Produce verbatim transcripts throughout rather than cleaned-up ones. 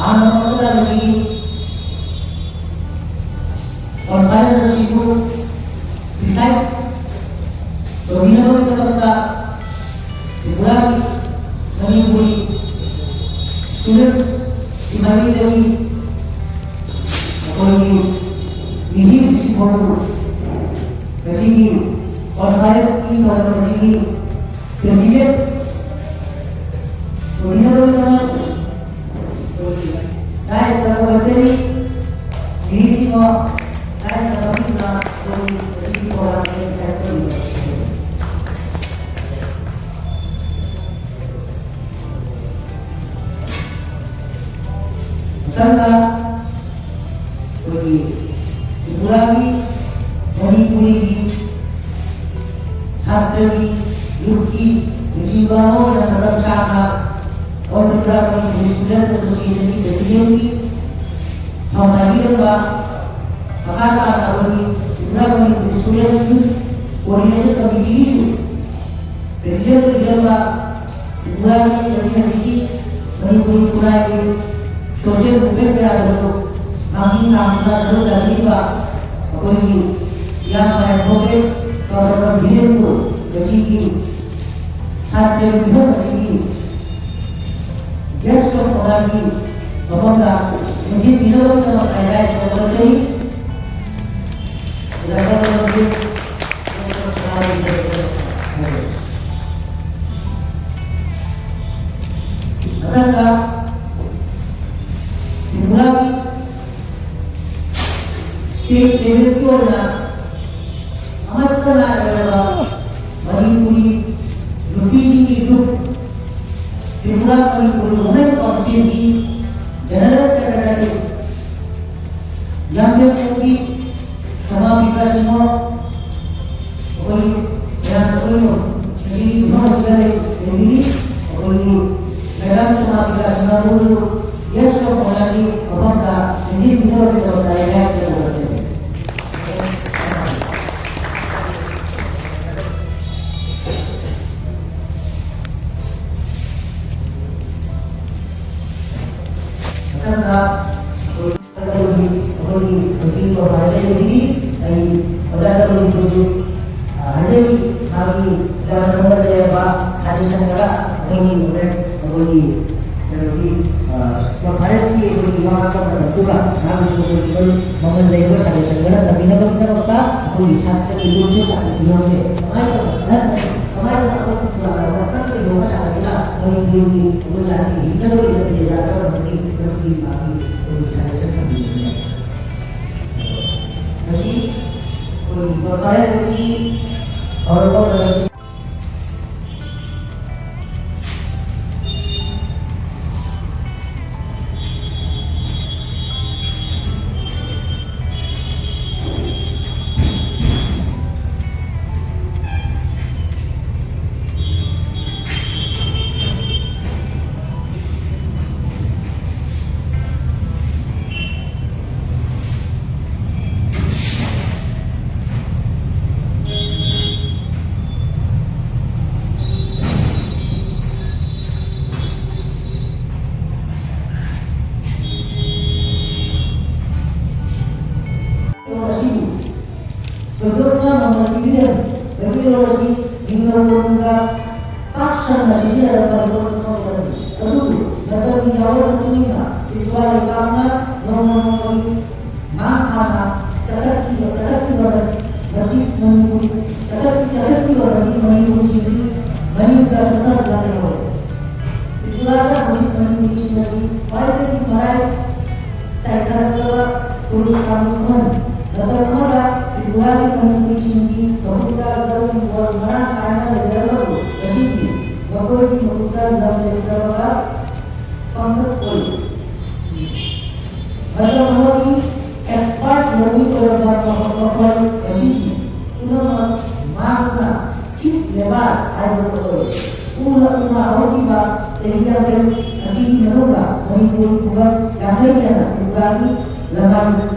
ꯍꯥꯟꯅ ꯃꯃꯥꯡꯗ ꯃꯁꯤꯒꯤ ꯀꯣꯟꯐꯔꯦꯟꯁ ꯑꯁꯤꯕꯨ ꯄ꯭ꯔꯤꯁꯥꯏꯗ ꯇꯧꯕꯤꯅꯕꯒꯤꯗꯃꯛꯇ ꯇ꯭ꯔꯤꯄꯨꯔꯥꯒꯤ ꯃꯅꯤꯄꯨꯔꯤ ꯁ꯭ꯇꯨꯗꯦꯟꯠꯁꯀꯤ ꯃꯥꯏꯀꯩꯗꯒꯤ ꯑꯩꯈꯣꯏꯒꯤ ꯃꯤꯍꯨꯠ ꯁꯤꯡꯕꯨ ꯉꯁꯤꯒꯤ ꯀꯣꯟꯐꯔꯦꯟꯁꯀꯤ ꯊꯧꯔꯝ ꯑꯁꯤꯒꯤ ꯄ꯭ꯔꯦꯁꯤꯗꯦꯟꯠ ꯑꯣꯏꯅꯕꯒꯤꯗꯃꯛ ꯗꯥꯏꯁꯇ ꯀꯧꯔꯛꯆꯔꯤ꯫ ꯃꯤꯍꯨꯠ ꯁꯤꯡꯕꯨ ꯗꯥꯏꯁꯇ ꯃꯊꯛꯇ ꯑꯩꯈꯣꯏꯒꯤ ꯉꯁꯤꯒꯤ ꯄ꯭ꯔꯣꯒ꯭ꯔꯥꯝ ꯑꯁꯤ ꯄ꯭ꯔꯤꯁꯥꯏꯗ ꯇꯧꯕꯤꯕ꯫ ꯃꯊꯪꯗ ꯑꯩꯈꯣꯏꯒꯤ ꯇ꯭ꯔꯤꯄꯨꯔꯥꯒꯤ ꯃꯅꯤꯄꯨꯔꯤꯒꯤ ꯁꯥꯇ꯭ꯔꯒꯤ ꯌꯨꯠꯀꯤ ꯂꯨꯆꯤꯡꯕ ꯑꯃ ꯑꯣꯏꯅ ꯃꯇꯝ ꯁꯥꯡꯅ All Tripura Manipuri Students Association ꯒꯤ ꯄ꯭ꯔꯦꯁꯤꯗꯦꯟꯠꯀꯤ ꯐꯝ ꯄꯥꯏꯕꯤꯔꯝꯕ, ꯃꯈꯥ ꯇꯥꯅ ꯑꯩꯈꯣꯏꯒꯤ Tripura Manipuri Students Youth Coordination Committee ꯒꯤꯁꯨ ꯄ꯭ꯔꯦꯁꯤꯗꯦꯟꯠ ꯑꯣꯏꯕꯤꯔꯝꯕ ꯇ꯭ꯔꯤꯄꯨꯔꯥꯒꯤ ꯉꯁꯤ ꯉꯁꯤꯒꯤ ꯃꯅꯤꯄꯨꯔꯤ ꯈꯨꯟꯅꯥꯏꯒꯤ ꯁꯣꯁꯤꯌꯦꯜ ꯃꯨꯚꯃꯦꯟꯠ ꯀꯌꯥꯗꯁꯨ ꯃꯥꯡꯖꯤꯜ ꯊꯥꯗꯨꯅ ꯁꯔꯨꯛ ꯌꯥꯕꯤꯔꯤꯕ ꯑꯩꯈꯣꯏꯒꯤ ꯏꯌꯥꯝꯕ ꯑꯦꯗꯚꯣꯀꯦꯠ ꯗꯣꯛꯇꯔ ꯕꯤꯔꯦꯟꯕꯨ ꯉꯁꯤꯒꯤ ꯁꯥꯇ꯭ꯔ ꯃꯤꯐꯝ ꯑꯁꯤꯒꯤ ꯒꯦꯁꯠ ꯑꯣꯐ ꯑꯣꯅꯔꯒꯤ ꯃꯐꯝꯗ ꯂꯦꯡꯁꯤꯟꯕꯤꯅꯕꯒꯤꯗꯃꯛ ꯑꯩ ꯍꯥꯏꯖꯔꯤ꯫ ꯃꯊꯪꯗ ꯇ꯭ꯔꯤꯄꯨꯔꯥꯒꯤ ꯁ꯭ꯇꯦꯠ ꯂꯦꯚꯦꯜꯒꯤ ꯑꯣꯏꯅ ꯑꯃꯠꯇ ꯉꯥꯏꯔꯕ ꯃꯅꯤꯄꯨꯔꯤ ꯅꯨꯄꯤꯁꯤꯡꯒꯤ ꯒ꯭ꯔꯨꯞ, ꯇ꯭ꯔꯤꯄꯨꯔꯥ ꯃꯅꯤꯄꯨꯔꯤ ꯋꯨꯃꯦꯟ ꯀꯥꯎꯟꯁꯤꯜꯒꯤ ꯖꯦꯅꯔꯦꯜ ꯁꯦꯀ꯭ꯔꯦꯇꯔꯤ ꯌꯥꯝꯕꯦꯝꯄꯣꯛꯄꯤ ꯁꯣꯃꯥ ꯕꯤꯀꯥꯁ ꯁꯤꯡꯍ, ꯑꯩꯈꯣꯏ ꯃꯌꯥꯝ ꯑꯩꯈꯣꯏ ꯉꯁꯤꯒꯤ ꯃꯐꯝ ꯑꯁꯤꯗ ꯂꯩ-, ꯂꯩꯕꯤꯔꯤ꯫ ꯑꯩꯈꯣꯏꯒꯤ ꯃꯦꯗꯥꯝ ꯁꯣꯃꯥ ꯕꯤꯀꯥꯁ ꯁꯤꯡꯍꯕꯨ ꯒꯦꯁꯠ ꯑꯣꯐ ꯑꯣꯅꯔꯒꯤ ꯃꯐꯝꯗ ꯂꯦꯡꯁꯤꯟꯕꯤꯅꯕꯒꯤꯗꯃꯛꯇ ꯑꯩ ꯍꯥꯏꯖꯕ ꯈꯣꯠꯆꯔꯤ꯫ ꯑꯩꯈꯣꯏꯒꯤ ꯍꯧꯖꯤꯛ ꯄ꯭ꯔꯣꯐꯥꯏꯜꯗ ꯂꯩꯕꯤꯔꯤ꯫ ꯑꯩ ꯑꯣꯖꯥ ꯇꯔꯨꯕꯤꯕꯨꯁꯨ, ꯑ, ꯍꯥꯏꯖꯔꯤ꯫ ꯃꯥꯒꯤ ꯑꯣꯖꯥꯅ ꯈꯪꯕ ꯂꯩꯔꯕ ꯁꯖꯦꯁꯟ ꯈꯔ ꯑꯩꯈꯣꯏꯒꯤ ꯍꯣꯔꯦꯟ ꯑꯩꯈꯣꯏꯒꯤ ꯀꯩꯅꯣꯒꯤ, ꯑ, ꯄ꯭ꯔꯣꯐꯥꯏꯜꯁꯀꯤ ꯑꯩꯈꯣꯏꯒꯤ ꯋꯥ ꯉꯥꯡꯕ ꯃꯇꯝꯗꯨꯗ ꯃꯥꯒꯤꯁꯨ ꯑꯩꯈꯣꯏꯒꯤ ꯃꯃꯜ ꯂꯩꯔꯕ ꯁꯖꯦꯁꯟ ꯈꯔ ꯊꯝꯕꯤꯅꯕꯒꯤꯗꯃꯛꯇ ꯑꯩꯈꯣꯏꯒꯤ ꯁꯥꯇ꯭ꯔꯒꯤ ꯂꯣꯟꯁꯦ ꯁꯥꯇ꯭ꯔ ꯄꯤꯔꯝꯃꯦ꯫ ꯀꯃꯥꯏꯅ ꯇꯧꯕ ꯀꯃꯥꯏꯅ ꯇꯧꯕ ꯑꯩꯈꯣꯏ ꯄꯨꯔꯥ ꯋꯥꯈꯜ ꯀꯩꯗꯧꯕ ꯁꯥꯒꯠꯇꯅ ꯃꯅꯤꯄꯨꯔꯒꯤ ꯑꯩꯈꯣꯏ ꯖꯥꯇꯤꯒꯤ ꯍꯤꯡꯅꯗꯧꯔꯤꯕ ꯄ꯭ꯔꯖꯥ ꯀꯔꯝꯕꯒꯤ ꯃꯔꯝꯒꯤ ꯃꯥꯒꯤ ꯑꯩꯈꯣꯏꯒꯤ ꯁꯖꯦꯁꯟ ꯊꯝꯕꯤꯕꯅꯦ꯫ ꯃꯁꯤ ꯑꯩꯈꯣꯏꯒꯤ ꯄ꯭ꯔꯣꯐꯥꯏꯜ ꯑꯁꯤ ꯍꯧꯔꯛꯄ ꯃꯇꯝꯗ ꯊꯣꯏꯗꯣꯛꯅ ꯃꯃꯜ ꯄꯤꯕꯤꯔꯝꯃꯤ꯫ ꯃꯩꯇꯩꯂꯣꯟ ꯑꯁꯤ ꯅꯤꯡꯊꯧ ꯀꯣꯅꯨꯡꯗ ꯄꯥꯛ ꯁꯟꯅ ꯁꯤꯖꯤꯟꯅꯔꯝꯕ ꯂꯣꯟ ꯑꯃ ꯑꯣꯏꯔꯝꯃꯤ꯫ ꯑꯗꯨꯕꯨ ꯃꯇꯝꯒꯤ ꯌꯥꯑꯣꯟ ꯃꯇꯨꯡ ꯏꯟꯅ ꯇ꯭ꯔꯤꯄꯨꯔꯥ ꯂꯩꯕꯥꯛꯅ ꯅꯣꯡꯃ ꯅꯣꯡꯃꯒꯤ ꯃꯥꯡ ꯊꯥꯅ ꯆꯠꯂꯛꯈꯤꯕ, ꯆꯠꯂꯛꯈꯤꯕ ꯃꯇꯤꯛ ꯃꯅꯤꯄꯨꯔꯤ, ꯆꯠꯂꯛꯈꯤ, ꯆꯠꯂꯛꯈꯤꯕ ꯃꯇꯤꯛ ꯃꯅꯤꯄꯨꯔꯤꯁꯤꯡꯗꯤ ꯃꯅꯤꯡꯗ ꯁꯣꯟꯊꯗꯨꯅ ꯂꯩꯍꯧꯔꯦ꯫ ꯇ꯭ꯔꯤꯄꯨꯔꯥꯗ ꯍꯧꯖꯤꯛ ꯃꯅꯤꯄꯨꯔꯤꯁꯤꯡ ꯑꯁꯤ ꯈ꯭ꯋꯥꯏꯗꯒꯤ ꯃꯔꯥꯏ ꯆꯥꯏꯊꯔꯛꯂꯕ ꯐꯨꯔꯨꯞ ꯀꯥꯡꯂꯨꯞ ꯑꯃꯅꯤ꯫ ꯃꯇꯝ ꯑꯃꯗ ꯇ꯭ꯔꯤꯄꯨꯔꯥꯒꯤ ꯃꯅꯤꯄꯨꯔꯤꯁꯤꯡꯒꯤ ꯃꯍꯨꯠꯇ ꯂꯧ ꯍꯤꯡꯒꯣꯜ ꯃꯔꯥꯡ ꯀꯥꯏꯅ ꯂꯩꯖꯔꯝꯕꯕꯨ ꯉꯁꯤꯗꯤ ꯃꯈꯣꯏꯒꯤ ꯃꯍꯨꯠꯇ ꯂꯝ ꯂꯩꯇ꯭ꯔꯕ ꯄꯥꯡꯊꯛ ꯑꯣꯏ꯫ ꯃꯇꯝ ꯑꯃꯒꯤ ꯑꯦꯛꯁꯄꯥꯔꯠ ꯂꯧꯃꯤ ꯑꯣꯏꯔꯝꯕ ꯃꯈꯣꯏ ꯉꯁꯤꯗꯤ ꯄꯨꯝꯅꯃꯛ ꯃꯥꯡꯗꯨꯅ ꯆꯤꯞ ꯂꯦꯕꯔ ꯍꯥꯏꯕꯗꯨ ꯑꯣꯏꯔꯦ꯫ ꯎꯅ ꯎꯅ ꯍꯧꯈꯤꯕ ꯆꯍꯤ ꯌꯥꯡꯈꯩ ꯑꯁꯤꯒꯤ ꯃꯅꯨꯡꯗ ꯃꯅꯤꯄꯨꯔꯒꯤ ꯈꯨꯡꯒꯪ ꯌꯥꯡꯈꯩ ꯍꯦꯟꯅ ꯇ꯭ꯔꯤꯄꯨꯔꯥꯒꯤ ꯂꯃꯥꯏ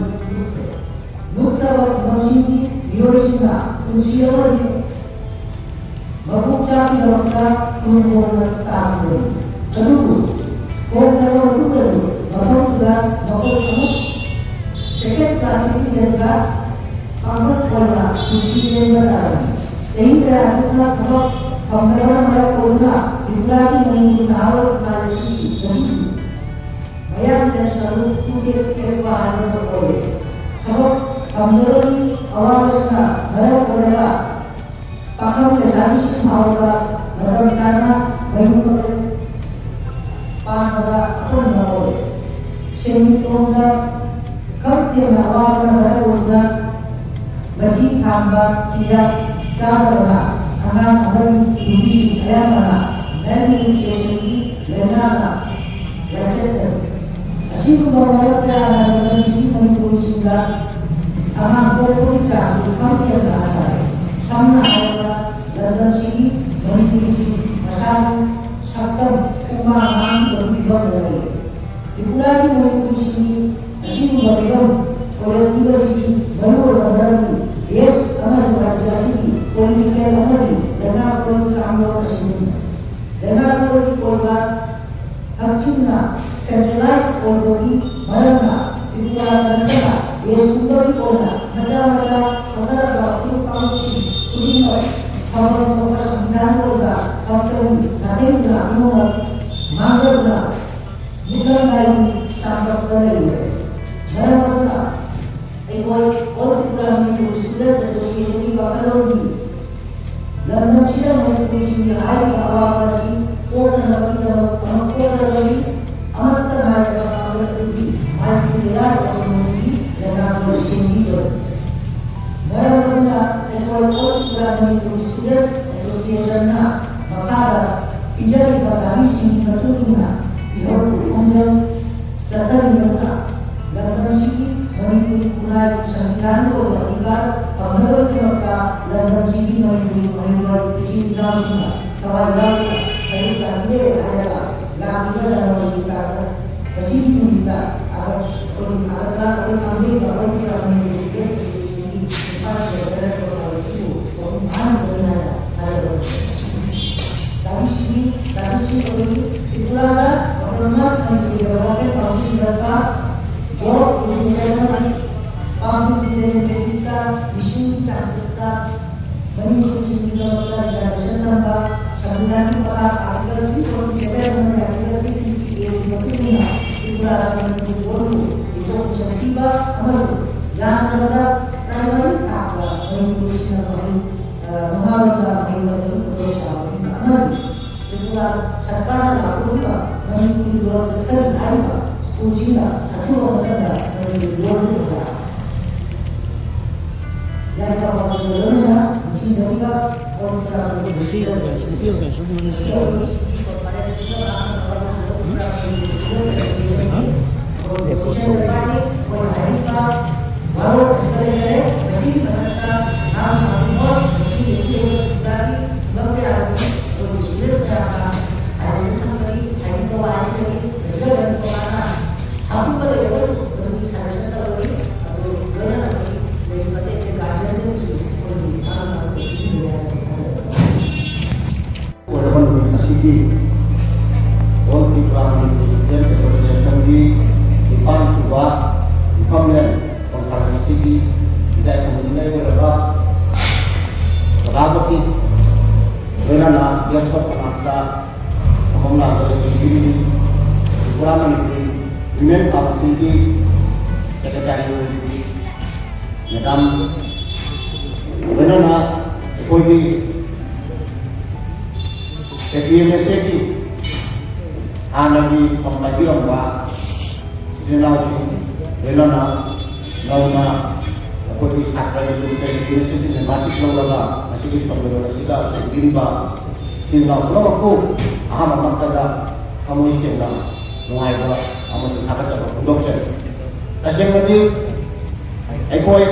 ꯂꯨꯞꯈ꯭ꯔꯦ꯫ ꯂꯨꯞꯈ꯭ꯔꯕ ꯈꯨꯡꯒꯪꯁꯤꯡꯒꯤ ꯃꯤꯑꯣꯏꯁꯤꯡꯅ ꯄꯨꯟꯁꯤ ꯑꯃꯗꯤ ꯃꯕꯨꯛ ꯆꯥꯛꯀꯤꯗꯃꯛꯇ ꯇꯨꯡ ꯀꯣꯏꯅ ꯇꯥꯈꯤꯕꯅꯤ꯫ ꯑꯗꯨꯕꯨ ꯍꯣꯡꯂꯕ ꯃꯇꯨꯡꯗꯗꯤ ꯃꯐꯝ ꯄꯨꯟꯁꯤ ꯂꯦꯟꯕ ꯇꯥꯔꯕꯅꯤ꯫ ꯆꯍꯤ ꯀꯌꯥ ꯆꯨꯞꯅ ꯊꯕꯛ ꯐꯪꯗꯕꯅ ꯃꯔꯝ ꯑꯣꯏꯗꯨꯅ ꯇ꯭ꯔꯤꯄꯨꯔꯥꯒꯤ ꯃꯅꯤꯄꯨꯔꯤ ꯅꯍꯥꯔꯣꯜ ꯈꯨꯟꯅꯥꯏ ꯑꯁꯤꯒꯤ ꯉꯁꯤꯗꯤ ꯃꯌꯥꯡ ꯁꯔꯨꯛ ꯈꯨꯗꯦꯛ ꯇꯦꯛꯄ ꯍꯥꯏꯕꯗꯨ ꯑꯣꯏꯔꯦ꯫ ꯊꯕꯛ ꯐꯪꯗꯕꯒꯤ ꯑꯋꯥꯕꯁꯤꯅ ꯃꯔꯝ ꯑꯣꯏꯔꯒ ꯄꯥꯈꯪ ꯂꯩꯁꯥꯕꯤꯁꯤꯡ ꯐꯥꯎꯕ ꯃꯇꯝ ꯆꯥꯅ ꯃꯌꯨꯝ ꯃꯀꯩ ꯄꯥꯟꯕꯗ ꯑꯄꯟꯕ ꯑꯣꯏꯔꯦ꯫ ꯁꯦꯟꯃꯤꯠꯂꯣꯟꯗ ꯈꯝ ꯊꯦꯡꯅ ꯑꯋꯥꯕꯅ ꯃꯔꯝ ꯑꯣꯏꯗꯨꯅ ꯃꯆꯤ ꯊꯥꯡꯕ ꯆꯤꯟꯖꯥꯛ ꯆꯥꯗꯕꯅ ꯑꯉꯥꯡ ꯑꯃꯗꯤ ꯅꯨꯄꯤꯁꯤꯡ ꯑꯌꯥꯝꯕꯅ ꯃꯦꯜꯅ꯭ꯌꯨꯇ꯭ꯔꯤꯁꯟꯒꯤ ꯂꯥꯏꯅꯥꯅ ꯌꯥꯆꯠꯅꯔꯤ꯫ ꯑꯁꯤꯒꯨꯝꯕ ꯃꯔꯝ ꯀꯌꯥꯅ ꯂꯝꯗꯝꯁꯤꯒꯤ ꯃꯅꯤꯄꯨꯔꯤꯁꯤꯡꯗ ꯑꯉꯥꯡ ꯄꯣꯛꯄꯒꯤ ꯆꯥꯡ ꯈꯝ ꯊꯦꯡꯅ ꯍꯟꯊꯔꯦ꯫ ꯁꯝꯅ ꯍꯥꯏꯔꯕꯗ, ꯂꯝꯗꯝꯁꯤꯒꯤ ꯃꯅꯤꯄꯨꯔꯤꯁꯤꯡ ꯃꯁꯥꯒꯤ ꯁꯛꯇꯝ ꯄꯨꯡꯃꯥꯡ ꯃꯥꯡꯈꯤꯕꯒꯤ ꯐꯤꯕꯝꯗ ꯂꯩꯔꯦ꯫ ꯇ꯭ꯔꯤꯄꯨꯔꯥꯒꯤ ꯃꯅꯤꯄꯨꯔꯤꯁꯤꯡꯒꯤ ꯑꯁꯤꯒꯨꯝꯕ ꯐꯤꯕꯝ ꯑꯣꯏꯔꯛꯂꯤꯕꯁꯤꯒꯤ ꯃꯔꯨꯑꯣꯏꯕ ꯃꯔꯝꯗꯤ ꯗꯦꯁ ꯑꯃꯁꯨꯡ ꯔꯥꯖ꯭ꯌ ꯑꯁꯤꯒꯤ ꯄꯣꯂꯤꯇꯤꯀꯦꯜ ꯑꯃꯗꯤ ꯂꯩꯉꯥꯛꯂꯣꯟꯒꯤ ꯆꯥꯡꯂꯣꯟ ꯑꯁꯤꯅꯤ꯫ ꯂꯩꯉꯥꯛꯂꯣꯟꯒꯤ ꯑꯣꯏꯕ ꯍꯛꯆꯤꯟꯅ ꯁꯦꯟꯇ꯭ꯔꯦꯂꯥꯏꯖ ꯑꯣꯏꯕꯒꯤ ꯃꯔꯝꯅ ꯇ꯭ꯔꯤꯄꯨꯔꯥꯗ ꯅꯠꯇꯅ ꯗꯦꯁ ꯄꯨꯝꯕꯒꯤ ꯑꯣꯏꯅ ꯃꯆꯥ ꯃꯆꯥ ꯁꯣꯟꯊꯔꯕ ꯐꯨꯔꯨꯞ ꯀꯥꯡꯂꯨꯞꯁꯤꯡ ꯈꯨꯗꯤꯡꯃꯛ ꯊꯧꯒꯜ ꯊꯣꯛꯄ ꯁꯪꯕꯤꯙꯥꯟꯒꯤ ꯑꯣꯏꯕ ꯍꯛꯇꯒꯤ ꯅꯥꯊꯩꯗꯨꯅ ꯄꯨꯝꯅꯃꯛ ꯃꯥꯡꯖꯗꯨꯅ ꯃꯤꯠꯂꯝꯗꯥꯏꯒꯤ ꯇꯥꯡꯀꯛꯇ ꯂꯩꯔꯦ꯫ ꯃꯔꯝ ꯑꯗꯨꯅ ꯑꯩꯈꯣꯏ All Tripura Manipur Students Associationꯒꯤ ꯋꯥꯈꯜꯂꯣꯟꯗꯤ ꯂꯝꯗꯝꯁꯤꯗ ꯃꯅꯤꯄꯨꯔꯤꯁꯤꯡꯒꯤ ꯍꯥꯏꯔꯤꯕ ꯑꯋꯥꯕ ꯑꯁꯤ ꯀꯣꯛꯅꯅꯕꯒꯤꯗꯃꯛ ꯑꯃ ꯀꯣꯛꯅꯕꯒꯤ ꯑꯃꯠꯇ ꯉꯥꯏꯔꯕ ꯄꯥꯝꯕꯩ ꯑꯗꯨꯗꯤ Multilayer Autonomyꯒꯤ ꯂꯩꯉꯥꯛꯂꯣꯟ ꯁꯦꯝꯕꯤꯕꯅꯤ꯫ ꯃꯔꯝ ꯑꯗꯨꯅ ꯑꯩꯈꯣꯏ All Tripura Manipur Students Associationꯅ ꯃꯈꯥꯗ ꯄꯤꯖꯔꯤꯕ ꯗꯥꯕꯤꯁꯤꯡꯒꯤ ꯃꯇꯨꯡ ꯏꯟꯅ ꯏꯍꯧ ꯈꯣꯡꯖꯦꯜ ꯆꯠꯊꯔꯤꯕꯅ ꯂꯝꯗꯝꯁꯤꯒꯤ ꯃꯅꯤꯄꯨꯔꯤ ꯈꯨꯟꯅꯥꯏꯒꯤ ꯁꯪꯕꯤꯙꯥꯟꯒꯤ ꯑꯣꯏꯕ ꯑꯙꯤꯀꯥꯔ ꯐꯪꯅꯕꯒꯤꯗꯃꯛꯇ ꯂꯝꯗꯝꯁꯤꯒꯤ ꯃꯅꯤꯄꯨꯔꯤ ꯃꯍꯩꯔꯣꯏ ꯏꯆꯤꯜ ꯏꯅꯥꯎꯁꯤꯡꯅ ꯊꯋꯥꯏ ꯌꯥꯎꯅ ꯁꯔꯨꯛ ꯌꯥꯕꯤꯔꯦ ꯍꯥꯏꯔꯒ ꯂꯥꯛꯂꯤꯕ ꯖꯅꯋꯥꯔꯤꯒꯤ ꯇꯥꯡ ꯉꯁꯤꯒꯤ ꯅꯨꯃꯤꯠꯇ ꯑꯥꯒꯁ ꯑꯩꯈꯣꯏꯒꯤ ꯑꯥꯒꯁꯇ ꯑꯩꯈꯣꯏ ꯄꯥꯡꯊꯣꯛꯏꯕ ꯑꯩꯈꯣꯏꯒꯤ ꯄ꯭ꯔꯥꯏꯝ ꯃꯤꯅꯤꯁꯇꯔ ꯏꯝꯐꯥꯜ ꯁꯦꯟꯇꯔꯗ ꯇꯧꯕ ꯑꯁꯤꯕꯨ ꯃꯄꯨꯡ ꯐꯥꯍꯟꯒꯅꯤ ꯍꯥꯏꯅ ꯊꯥꯖꯕ ꯂꯩ꯫ ꯇꯥꯕꯤꯁꯤꯒꯤ ꯇꯥꯕꯤꯁꯤ ꯑꯩꯈꯣꯏꯒꯤ ꯇ꯭ꯔꯤꯄꯨꯔꯥꯗ ꯑꯣꯇꯣꯅꯣꯃꯁ ꯃꯅꯤꯄꯨꯔꯤ ꯗꯦꯕꯂꯞꯃꯦꯟ ꯀꯥꯎꯟꯁꯤꯜ ꯂꯤꯡꯈꯠꯄ ꯕꯣꯔꯗ ꯏꯟꯇꯤꯒ꯭ꯔꯦꯁꯟ ꯑꯃꯗꯤ ꯄꯥꯕ꯭ꯂꯤꯛ ꯔꯤꯄ꯭ꯔꯖꯦꯟꯇꯦꯇꯤꯞꯇ ꯃꯤꯁꯤꯡ ꯆꯥꯡꯆꯠ ꯌꯥꯝꯗ꯭ꯔꯕꯗ ꯄ꯭ꯔꯥꯏꯃꯔꯤ ꯊꯥꯛꯇ ꯃꯅꯤꯄꯨꯔꯤ ꯁꯤꯟꯅꯕ ꯃꯍꯩ, ꯑ, ꯃꯍꯥꯔꯣꯝꯗ ꯃꯍꯩ ꯇꯝꯕꯒꯤ ꯈꯨꯗꯣꯡꯆꯥꯕ ꯄꯤꯕ ꯑꯃꯗꯤ ꯇ꯭ꯔꯤꯄꯨꯔꯥ ꯁꯔꯀꯥꯔꯅ ꯂꯥꯎꯊꯣꯛꯂꯤꯕ ꯃꯅꯤꯄꯨꯔꯤ ꯂꯣꯟ ꯆꯠꯊꯔꯤ ꯍꯥꯏꯔꯤꯕ ꯁ꯭ꯀꯨꯜꯁꯤꯡꯗ ꯑꯊꯨꯕ ꯃꯇꯝꯗ ꯃꯅꯤꯄꯨꯔꯤ ꯂꯣꯟꯒꯤ ꯑꯣꯖꯥ ꯂꯥꯏꯔꯤꯛ ꯇꯝꯕ ꯂꯣꯏꯅꯅ ꯅꯤꯡꯁꯤꯡꯖꯔꯤꯕ ꯃꯁꯤ ꯑꯩꯈꯣꯏꯒꯤ ꯁꯣꯁꯥꯏꯇꯤ ꯑꯁꯤꯒꯤ ꯀꯣꯟꯐꯔꯦꯟꯁ ꯑꯁꯤꯗ ꯃꯍꯥꯛꯅ ꯂꯧꯔꯝꯕ ꯍꯥ? ꯔꯦꯀꯣꯔꯗ ꯇꯧꯔꯤ꯫ ꯋꯥꯔꯣꯜ ꯑꯁꯤꯗ ꯂꯩꯈꯔꯦ꯫ ꯃꯁꯤꯒꯤ ꯃꯊꯛꯇ ꯃꯍꯥꯛꯅ ꯍꯧꯖꯤꯛ ꯃꯁꯤꯒꯤ ꯂꯩꯔꯤꯕ ꯖꯤꯂꯥꯒꯤ ꯐꯤꯕꯝ ꯀꯌꯥ ꯑꯗꯨ ꯑꯩꯈꯣꯏꯒꯤ ꯁ꯭ꯇꯨꯗꯦꯟꯠ ꯀꯌꯥꯅ ꯁꯖꯦꯁꯟ ꯊꯝꯕꯒꯤ ꯍꯥꯏꯅꯤꯡꯕ ꯋꯥꯍꯩꯁꯤꯗꯒꯤ ꯃꯁꯤꯗ ꯂꯩꯔꯤꯕ ꯃꯥꯅ ꯍꯥꯞꯄꯤꯕ ꯂꯩꯔꯒꯁꯨ ꯃꯗꯨꯒꯤ ꯁꯖꯦꯁꯟ ꯇꯧꯔꯒꯅꯤ꯫ ꯑꯗꯨ ꯂꯣꯏꯅꯅ ꯍꯧꯖꯤꯛ ꯂꯩꯔꯤꯕ ꯑꯇꯩ ꯑꯇꯩ ꯒꯥꯔꯖꯤꯌꯟꯁꯤꯡꯁꯨ ꯑꯩꯈꯣꯏꯒꯤ ꯃꯇꯥꯡꯗ ꯑꯣꯏꯔꯕ ꯅꯨꯃꯤꯠ ꯑꯁꯤꯒꯤ All Tripura Manipuri Student Associationꯒꯤ ꯅꯤꯄꯥꯟ ꯁꯨꯕ ꯃꯤꯐꯝꯂꯦꯟ ꯀꯣꯟꯐꯔꯦꯟꯁ ꯑꯁꯤꯒꯤ ꯏꯀꯥꯏ ꯈꯨꯝꯅꯅꯤꯡꯉꯥꯏ ꯑꯣꯏꯔꯕ ꯁꯚꯥꯄꯇꯤ ꯂꯣꯏꯅꯅ guest of honourꯁꯇ ꯐꯝꯐꯝ ꯂꯥꯡꯗ ꯂꯩꯕꯤꯔꯤꯕꯤ ꯇ꯭ꯔꯤꯄꯨꯔꯥ ꯃꯅꯤꯄꯨꯔꯤ Women Councilꯒꯤ secretary ꯑꯣꯏꯔꯤꯕꯤ ꯃꯦꯗꯥꯝ, ꯂꯣꯏꯅꯅ ꯑꯩꯈꯣꯏꯒꯤ KPMSAꯒꯤ ꯍꯥꯟꯅꯒꯤ ꯐꯝ ꯄꯥꯏꯕꯤꯔꯝꯕ ꯏꯆꯤꯜ ꯏꯅꯥꯎꯁꯤꯡ, ꯂꯣꯏꯅꯅ ꯅꯧꯅ ꯑꯩꯈꯣꯏꯒꯤ ꯁꯥꯇ꯭ꯔꯒꯤ KPMSAꯒꯤ membership ꯂꯧꯔꯒ ꯉꯁꯤꯒꯤ ꯁꯣꯟꯕꯗꯣ ꯑꯁꯤꯗ ꯆꯪꯕꯤꯔꯤꯕ ꯏꯆꯤꯜ ꯏꯅꯥꯎ ꯄꯨꯝꯅꯃꯛꯄꯨ ꯑꯍꯥꯟꯕꯃꯛꯇꯗ ꯊꯃꯣꯏ ꯁꯦꯡꯅ ꯅꯨꯡꯉꯥꯏꯕ ꯑꯃꯁꯨꯡ ꯊꯥꯒꯠꯆꯕ ꯐꯣꯡꯗꯣꯛꯆꯔꯤ꯫ ꯇꯁꯦꯡꯅꯗꯤ ꯑꯩꯈꯣꯏ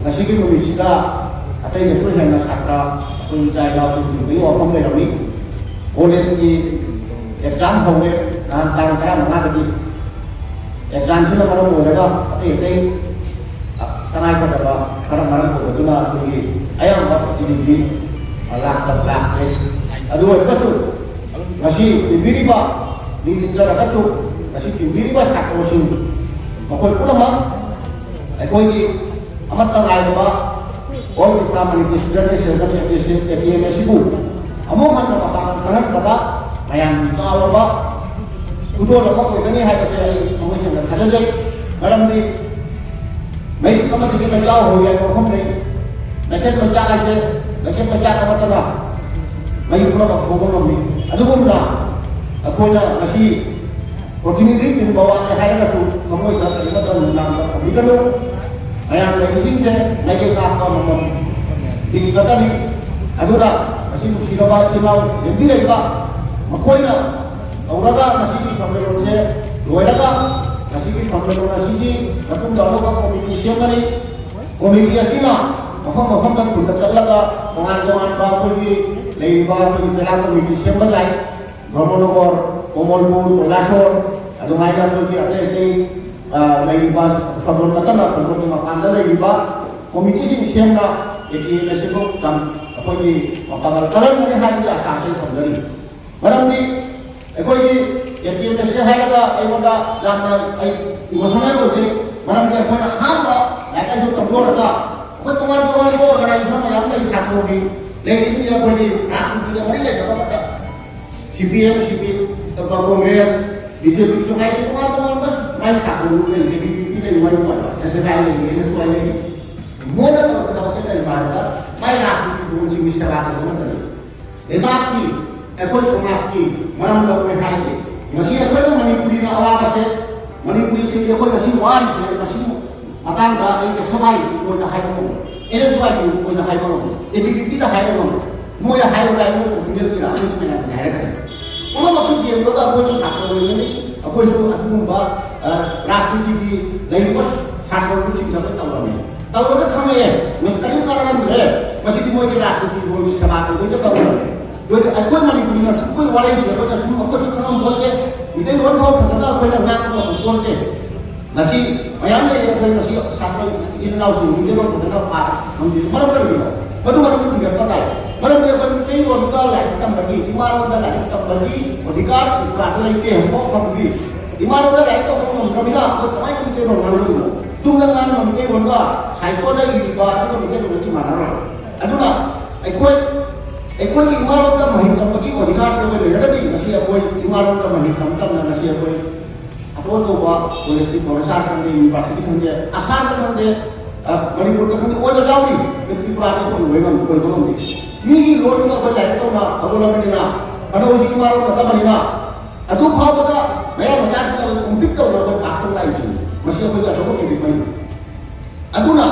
ꯉꯁꯤꯒꯤ ꯅꯨꯃꯤꯠꯁꯤꯗ ꯑꯇꯩꯗꯁꯨ ꯍꯦꯟꯅ ꯁꯥꯇ꯭ꯔ ꯑꯩꯈꯣꯏ ꯏꯆꯥ ꯏꯅꯥꯎꯁꯤꯡ ꯍꯨꯟꯕꯒꯤ ꯋꯥꯐꯝ ꯂꯩꯔꯝꯃꯤ꯫ ꯀꯣꯂꯦꯖꯀꯤ exam ꯍꯧꯔꯦ, ꯅꯍꯥꯟ ꯇꯥꯡ ꯇꯔꯥꯃꯉꯥꯗꯒꯤ꯫ Examꯁꯤꯅ ꯃꯔꯝ ꯑꯣꯏꯔꯒ ꯑꯇꯩ ꯑꯇꯩ, ꯑ, ꯇꯉꯥꯏꯐꯗꯕ ꯈꯔ ꯃꯔꯝ ꯑꯣꯏꯔꯗꯨꯅ ꯑꯩꯈꯣꯏꯒꯤ ꯑꯌꯥꯝꯕ ꯇꯤꯚꯤꯗꯤ, ꯑ, ꯂꯥꯛꯇ-, ꯂꯥꯛꯇ꯭ꯔꯦ꯫ ꯑꯗꯨ ꯑꯣꯏꯔꯒꯁꯨ ꯉꯁꯤ ꯇꯤꯟꯕꯤꯔꯤꯕ, ꯃꯤ ꯇꯤꯟꯖꯔꯒꯁꯨ ꯉꯁꯤ ꯇꯤꯟꯕꯤꯔꯤꯕ ꯁꯥꯇ꯭ꯔꯁꯤꯡ ꯃꯈꯣꯏ ꯄꯨꯝꯅꯃꯛ ꯑꯩꯈꯣꯏꯒꯤ ꯑꯃꯠꯇ ꯉꯥꯏꯔꯕ All Tripura Manipur Student Association, APMA, ꯑꯁꯤꯕꯨ ꯑꯃꯨꯛ ꯍꯟꯅ ꯃꯄꯥꯡꯒꯜ ꯀꯜꯍꯟꯕꯗ ꯃꯌꯥꯝꯒꯤ ꯆꯥꯎꯔꯕ ꯈꯨꯗꯣꯜ ꯑꯃ ꯑꯣꯏꯒꯅꯤ ꯍꯥꯏꯕꯁꯦ ꯑꯩ ꯊꯃꯣꯏ ꯁꯦꯡꯅ ꯊꯥꯖꯖꯩ꯫ ꯃꯔꯝꯗꯤ ꯃꯩꯔꯤꯛ ꯑꯃꯗꯒꯤ ꯃꯩꯖꯥꯎ ꯍꯧꯏ ꯍꯥꯏꯕ ꯋꯥꯐꯝ ꯂꯩ꯫ ꯃꯩꯈꯦꯠ ꯃꯩꯆꯥꯛ ꯍꯥꯏꯁꯦ, ꯃꯩꯈꯦꯠ ꯃꯩꯆꯥꯛ ꯑꯃꯠꯇꯅ ꯃꯩ ꯄꯨꯝꯅꯃꯛ ꯍꯧꯕ ꯉꯝꯃꯤ꯫ ꯑꯗꯨꯒꯨꯝꯅ ꯑꯩꯈꯣꯏꯅ ꯉꯁꯤ ꯄ꯭ꯔꯣꯇꯤꯅꯤꯙꯤ ꯇꯤꯟꯕ ꯋꯥꯠꯂꯦ ꯍꯥꯏꯔꯒꯁꯨ ꯊꯃꯣꯏꯗ ꯀꯔꯤꯃꯠꯇ ꯅꯨꯡꯅꯥꯡꯕ ꯊꯝꯕꯤꯒꯅꯨ꯫ ꯃꯌꯥꯝ ꯂꯩꯔꯤꯁꯤꯡꯁꯦ ꯃꯩꯒꯤ ꯀꯥꯞꯄ ꯑꯃꯃꯝ ꯇꯤꯡꯒꯗꯕꯅꯤ꯫ ꯑꯗꯨꯅ ꯉꯁꯤ ꯅꯨꯡꯁꯤꯔꯕ ꯏꯆꯤꯜ ꯏꯅꯥꯎ ꯂꯦꯡꯕꯤꯔꯛꯏꯕ ꯃꯈꯣꯏꯅ ꯇꯧꯔꯒ ꯉꯁꯤꯒꯤ ꯁꯝꯃꯦꯂꯣꯟꯁꯦ ꯂꯣꯏꯔꯒ ꯉꯁꯤꯒꯤ ꯁꯝꯃꯦꯂꯣꯟ ꯑꯁꯤꯒꯤ ꯃꯇꯨꯡꯗ ꯑꯅꯧꯕ ꯀꯣꯃꯤꯇꯤ ꯁꯦꯝꯒꯅꯤ꯫ ꯀꯣꯃꯤꯇꯤ ꯑꯁꯤꯅ ꯃꯐꯝ ꯃꯐꯝꯗ ꯈꯨꯟꯗ ꯆꯠꯂꯒ ꯇꯣꯉꯥꯟ ꯇꯣꯉꯥꯟꯕ ꯑꯩꯈꯣꯏꯒꯤ ꯂꯩꯔꯤꯕ ꯑꯩꯈꯣꯏꯒꯤ ꯖꯤꯂꯥ ꯀꯣꯃꯤꯇꯤ ꯁꯦꯝꯕ ꯌꯥꯏ꯫ ꯙꯔꯃꯅꯒꯔ, ꯀꯣꯃꯜꯄꯨꯔ, ꯀꯣꯏꯂꯥꯁꯣꯔ, ꯑꯗꯨꯃꯥꯏꯅ ꯑꯩꯈꯣꯏꯒꯤ ꯑꯇꯩ ꯑꯇꯩ, ꯑ, ꯂꯩꯔꯤꯕ ꯁꯣꯝꯕꯣꯟ ꯅꯠꯇꯅ ꯁꯣꯝꯕꯣꯟꯒꯤ ꯃꯄꯥꯟꯗ ꯂꯩꯔꯤꯕ ꯀꯣꯃꯤꯇꯤꯁꯤꯡ ꯁꯦꯝꯅ ꯑꯦ ꯀꯦ ꯑꯦꯝ ꯑꯦꯁ ꯁꯤꯕꯨ ꯑꯩꯈꯣꯏꯒꯤ ꯃꯄꯥꯡꯒꯜ ꯀꯜꯍꯟꯒꯅꯤ ꯍꯥꯏꯕꯒꯤ ꯑꯁꯥ ꯑꯩ ꯊꯝꯖꯔꯤ꯫ ꯃꯔꯝꯗꯤ ꯑꯩꯈꯣꯏꯒꯤ A K M S C ꯍꯥꯏꯔꯒ ꯑꯩꯉꯣꯟꯗ ꯌꯥꯝꯅ ꯑꯩ ꯏꯃꯣꯁꯅꯦꯜ ꯑꯣꯏꯖꯩ꯫ ꯃꯔꯝꯗꯤ ꯑꯩꯈꯣꯏꯅ ꯑꯍꯥꯟꯕ ꯂꯥꯏꯔꯤꯛ ꯂꯥꯏꯁꯨ ꯇꯝꯖꯔꯒ ꯑꯩꯈꯣꯏ ꯇꯣꯉꯥꯟ ꯇꯣꯉꯥꯟꯕ ꯑꯣꯔꯒꯅꯥꯏꯖꯦꯁꯟ ꯃꯌꯥꯝ ꯂꯩ ꯁꯥꯇ꯭ꯔꯒꯤ, ꯂꯩꯔꯤꯁꯤꯡꯁꯦ ꯑꯩꯈꯣꯏꯒꯤ ꯔꯥꯖꯅꯤꯇꯤꯒ ꯃꯔꯤ ꯂꯩꯅꯕ ꯑꯃꯠꯇ ꯁꯤ ꯄꯤ ꯑꯦꯝ, ꯁꯤ ꯄꯤ, ꯀꯣꯡꯒ꯭ꯔꯦꯁ, ꯕꯤ ꯖꯦ ꯄꯤꯁꯨ ꯍꯥꯏꯗꯤ ꯇꯣꯉꯥꯟ ꯇꯣꯉꯥꯟꯕ ꯃꯥꯏ ꯁꯥꯈꯣꯡ ꯂꯩ, ꯑꯦ ꯕꯤ ꯚꯤ ꯄꯤ ꯂꯩ, ꯋꯥꯔꯤ ꯄꯥꯏꯕ, ꯑꯦꯁ ꯑꯦꯐ ꯑꯥꯏ ꯂꯩ, ꯑꯦꯟ ꯑꯦꯁ ꯋꯥꯏ ꯂꯩ꯫ ꯃꯣꯏꯅ ꯇꯧꯔꯤꯕ ꯊꯕꯛꯁꯦ ꯀꯔꯤꯅꯣ ꯍꯥꯏꯕꯗ ꯃꯥꯏ ꯔꯥꯖꯅꯤꯇꯤ ꯕꯣꯜꯁꯤꯡꯒꯤ ꯁꯦꯕꯥ ꯇꯧꯕ ꯉꯥꯛꯇꯅꯤ꯫ ꯂꯩꯕꯥꯛꯀꯤ, ꯑꯩꯈꯣꯏ ꯁꯃꯥꯖꯀꯤ ꯃꯔꯝꯗ ꯃꯣꯏ ꯍꯥꯏꯗꯦ꯫ ꯉꯁꯤ ꯑꯩꯈꯣꯏꯅ ꯃꯅꯤꯄꯨꯔꯤꯅ ꯑꯋꯥꯕꯁꯦ, ꯃꯅꯤꯄꯨꯔꯤꯁꯤꯡꯒꯤ ꯑꯩꯈꯣꯏ ꯉꯁꯤ ꯋꯥꯔꯤꯁꯦ, ꯃꯁꯤ ꯃꯇꯥꯡꯗ ꯑꯩ ꯑꯦꯁ ꯑꯦꯐ ꯑꯥꯏꯒꯤ ꯑꯣꯏꯅ ꯍꯥꯏꯕ ꯉꯝꯃꯣꯏ, ꯑꯦꯟ ꯑꯦꯁ ꯋꯥꯏꯒꯤ ꯑꯣꯏꯅ ꯍꯥꯏꯕ ꯉꯝꯃꯣꯏ, ꯑꯦ ꯕꯤ ꯚꯤ ꯄꯤꯗ ꯍꯥꯏꯕ ꯉꯝꯃꯣꯏ꯫ ꯃꯣꯏꯅ ꯍꯥꯏꯔꯨꯔꯒ ꯑꯩꯈꯣꯏ ꯀꯣꯃꯤꯗꯤꯌꯟꯒꯤꯔ ꯑꯩꯈꯣꯏꯁꯨ ꯃꯌꯥꯝꯒꯤ ꯍꯥꯏꯔꯛꯀꯅꯤ꯫ ꯄꯨꯝꯅꯃꯛꯁꯨ ꯌꯦꯡꯂꯒ ꯑꯩꯈꯣꯏꯁꯨ ꯁꯥꯇ꯭ꯔ ꯑꯣꯏꯒꯅꯤ, ꯑꯩꯈꯣꯏꯁꯨ ꯑꯗꯨꯒꯨꯝꯕ, ꯑ, ꯔꯥꯖꯅꯤꯇꯤꯒꯤ ꯂꯩꯔꯤꯕ ꯁꯥꯇ꯭ꯔ ꯒ꯭ꯔꯨꯞꯁꯤꯡꯗ ꯑꯩꯈꯣꯏ ꯇꯧꯔꯝꯃꯤ꯫ ꯇꯧꯔꯒ ꯈꯪꯉꯛꯑꯦ, ꯃꯁꯤ ꯀꯔꯤꯝ ꯀꯥꯟꯅꯔꯝꯗ꯭ꯔꯦ, ꯃꯁꯤꯗꯤ ꯃꯣꯏꯒꯤ ꯔꯥꯖꯅꯤꯇꯤꯒꯤ ꯁꯦꯕꯥ ꯇꯧꯕꯤꯗ ꯇꯧꯔꯝꯃꯤ꯫ ꯑꯗꯨꯒ ꯑꯩꯈꯣꯏ ꯃꯅꯤꯄꯨꯔꯤ ꯃꯆꯥ ꯑꯩꯈꯣꯏ ꯋꯥꯔꯩꯁꯦ ꯑꯩꯈꯣꯏꯅ ꯁꯨꯝ ꯑꯩꯈꯣꯏꯁꯨ ꯈꯪꯉꯝ ꯄꯣꯠꯇꯦ, ꯃꯤꯇꯩꯂꯣꯟ ꯐꯥꯎ ꯐꯖꯅ ꯑꯩꯈꯣꯏꯅ ꯉꯥꯡꯕ ꯉꯝꯄꯣꯠꯇꯦ꯫ ꯉꯁꯤ ꯃꯌꯥꯝ ꯂꯩꯔꯦ ꯑꯩꯈꯣꯏ ꯉꯁꯤ ꯁꯥꯇ꯭ꯔ ꯏꯆꯤꯜ ꯏꯅꯥꯎꯁꯤꯡ ꯃꯤꯇꯩꯂꯣꯟ ꯐꯖꯅ ꯄꯥ ꯉꯝꯗꯦ꯫ ꯃꯔꯝ ꯀꯔꯤꯒꯤꯅꯣ? ꯃꯗꯨ ꯃꯔꯝꯗꯤ ꯊꯤꯒꯠꯄ ꯇꯥꯏ꯫ ꯃꯔꯝꯗꯤ ꯑꯩꯈꯣꯏ ꯃꯤꯇꯩꯂꯣꯟꯗ ꯂꯥꯏꯔꯤꯛ ꯇꯝꯕꯒꯤ, ꯏꯃꯥꯂꯣꯟꯗ ꯂꯥꯏꯔꯤꯛ ꯇꯝꯕꯒꯤ ꯑꯣꯙꯤꯀꯥꯔ ꯏꯁꯀ꯭ꯋꯥꯔꯗ ꯂꯩꯇꯦ, ꯍꯧꯖꯤꯛꯐꯥꯎ ꯐꯪꯗ꯭ꯔꯤ꯫ ꯏꯃꯥꯂꯣꯟꯗ ꯂꯥꯏꯔꯤꯛ ꯇꯝꯕ ꯉꯝꯗ꯭ꯔꯕꯅꯤꯅ ꯑꯩꯈꯣꯏ ꯀꯃꯥꯏꯅ ꯃꯤꯇꯩꯂꯣꯟ ꯉꯥꯡꯗꯣꯏꯅꯣ? ꯇꯨꯡꯗ ꯉꯥꯡꯕ ꯃꯤꯇꯩꯂꯣꯟꯒ ꯁꯥꯍꯤꯇ꯭ꯌꯗ ꯏꯔꯤꯕ ꯑꯗꯨꯒ ꯃꯤꯇꯩꯂꯣꯟꯒꯁꯨ ꯃꯥꯟꯅꯔꯣꯏ꯫ ꯑꯗꯨꯅ ꯑꯩꯈꯣꯏ, ꯑꯩꯈꯣꯏꯒꯤ ꯏꯃꯥꯂꯣꯟꯗ ꯃꯍꯩ ꯇꯝꯕꯒꯤ ꯑꯣꯙꯤꯀꯥꯔꯁꯦ ꯑꯩꯈꯣꯏ ꯂꯩꯔꯒꯗꯤ ꯉꯁꯤ ꯑꯩꯈꯣꯏ ꯏꯃꯥꯂꯣꯟꯗ ꯃꯍꯩ ꯇꯝ ꯇꯝꯅ ꯉꯁꯤ ꯑꯩꯈꯣꯏ ꯑꯇꯣꯞ ꯑꯇꯣꯞꯄ ꯀꯣꯂꯦꯖꯀꯤ ꯄ꯭ꯔꯣꯐꯦꯁꯥꯔ ꯈꯪꯗꯦ, ꯌꯨꯅꯤꯚꯔꯁꯤꯇꯤ ꯈꯪꯗꯦ, ꯑꯁꯥꯝꯗ ꯈꯪꯗꯦ, ꯃꯅꯤꯄꯨꯔꯗ ꯈꯪꯗꯦ, ꯑꯣꯏꯕ ꯌꯥꯎꯔꯤ꯫ ꯑꯗꯨ ꯇ꯭ꯔꯤꯄꯨꯔꯥꯗꯤ ꯑꯩꯈꯣꯏ ꯑꯣꯏꯕ ꯉꯝ-, ꯑꯣꯏꯕ ꯉꯝꯗꯦ꯫ ꯃꯤꯒꯤ ꯂꯣꯟꯗꯨꯗ ꯑꯩꯈꯣꯏ ꯂꯥꯏꯔꯤꯛ ꯇꯧꯅ ꯍꯧꯒꯠꯂꯕꯅꯤꯅ, ꯀꯩꯅꯣ ꯍꯧꯖꯤꯛ ꯏꯃꯥ ꯂꯣꯟ ꯅꯠꯇꯕꯅꯤꯅ, ꯑꯗꯨ ꯐꯥꯎꯕꯗ ꯃꯌꯥꯡ ꯃꯆꯥꯁꯤꯡꯅ ꯀꯣꯝꯄꯤꯠ ꯇꯧꯅ ꯑꯩꯈꯣꯏ ꯄꯥꯁ ꯇꯧ ꯂꯥꯛꯏꯁꯤꯅꯤ꯫ ꯃꯁꯤ ꯑꯩꯈꯣꯏꯒꯤ ꯑꯆꯧꯕ ꯀꯦꯇꯦꯒꯣꯔꯤꯅꯤ꯫ ꯑꯗꯨꯅ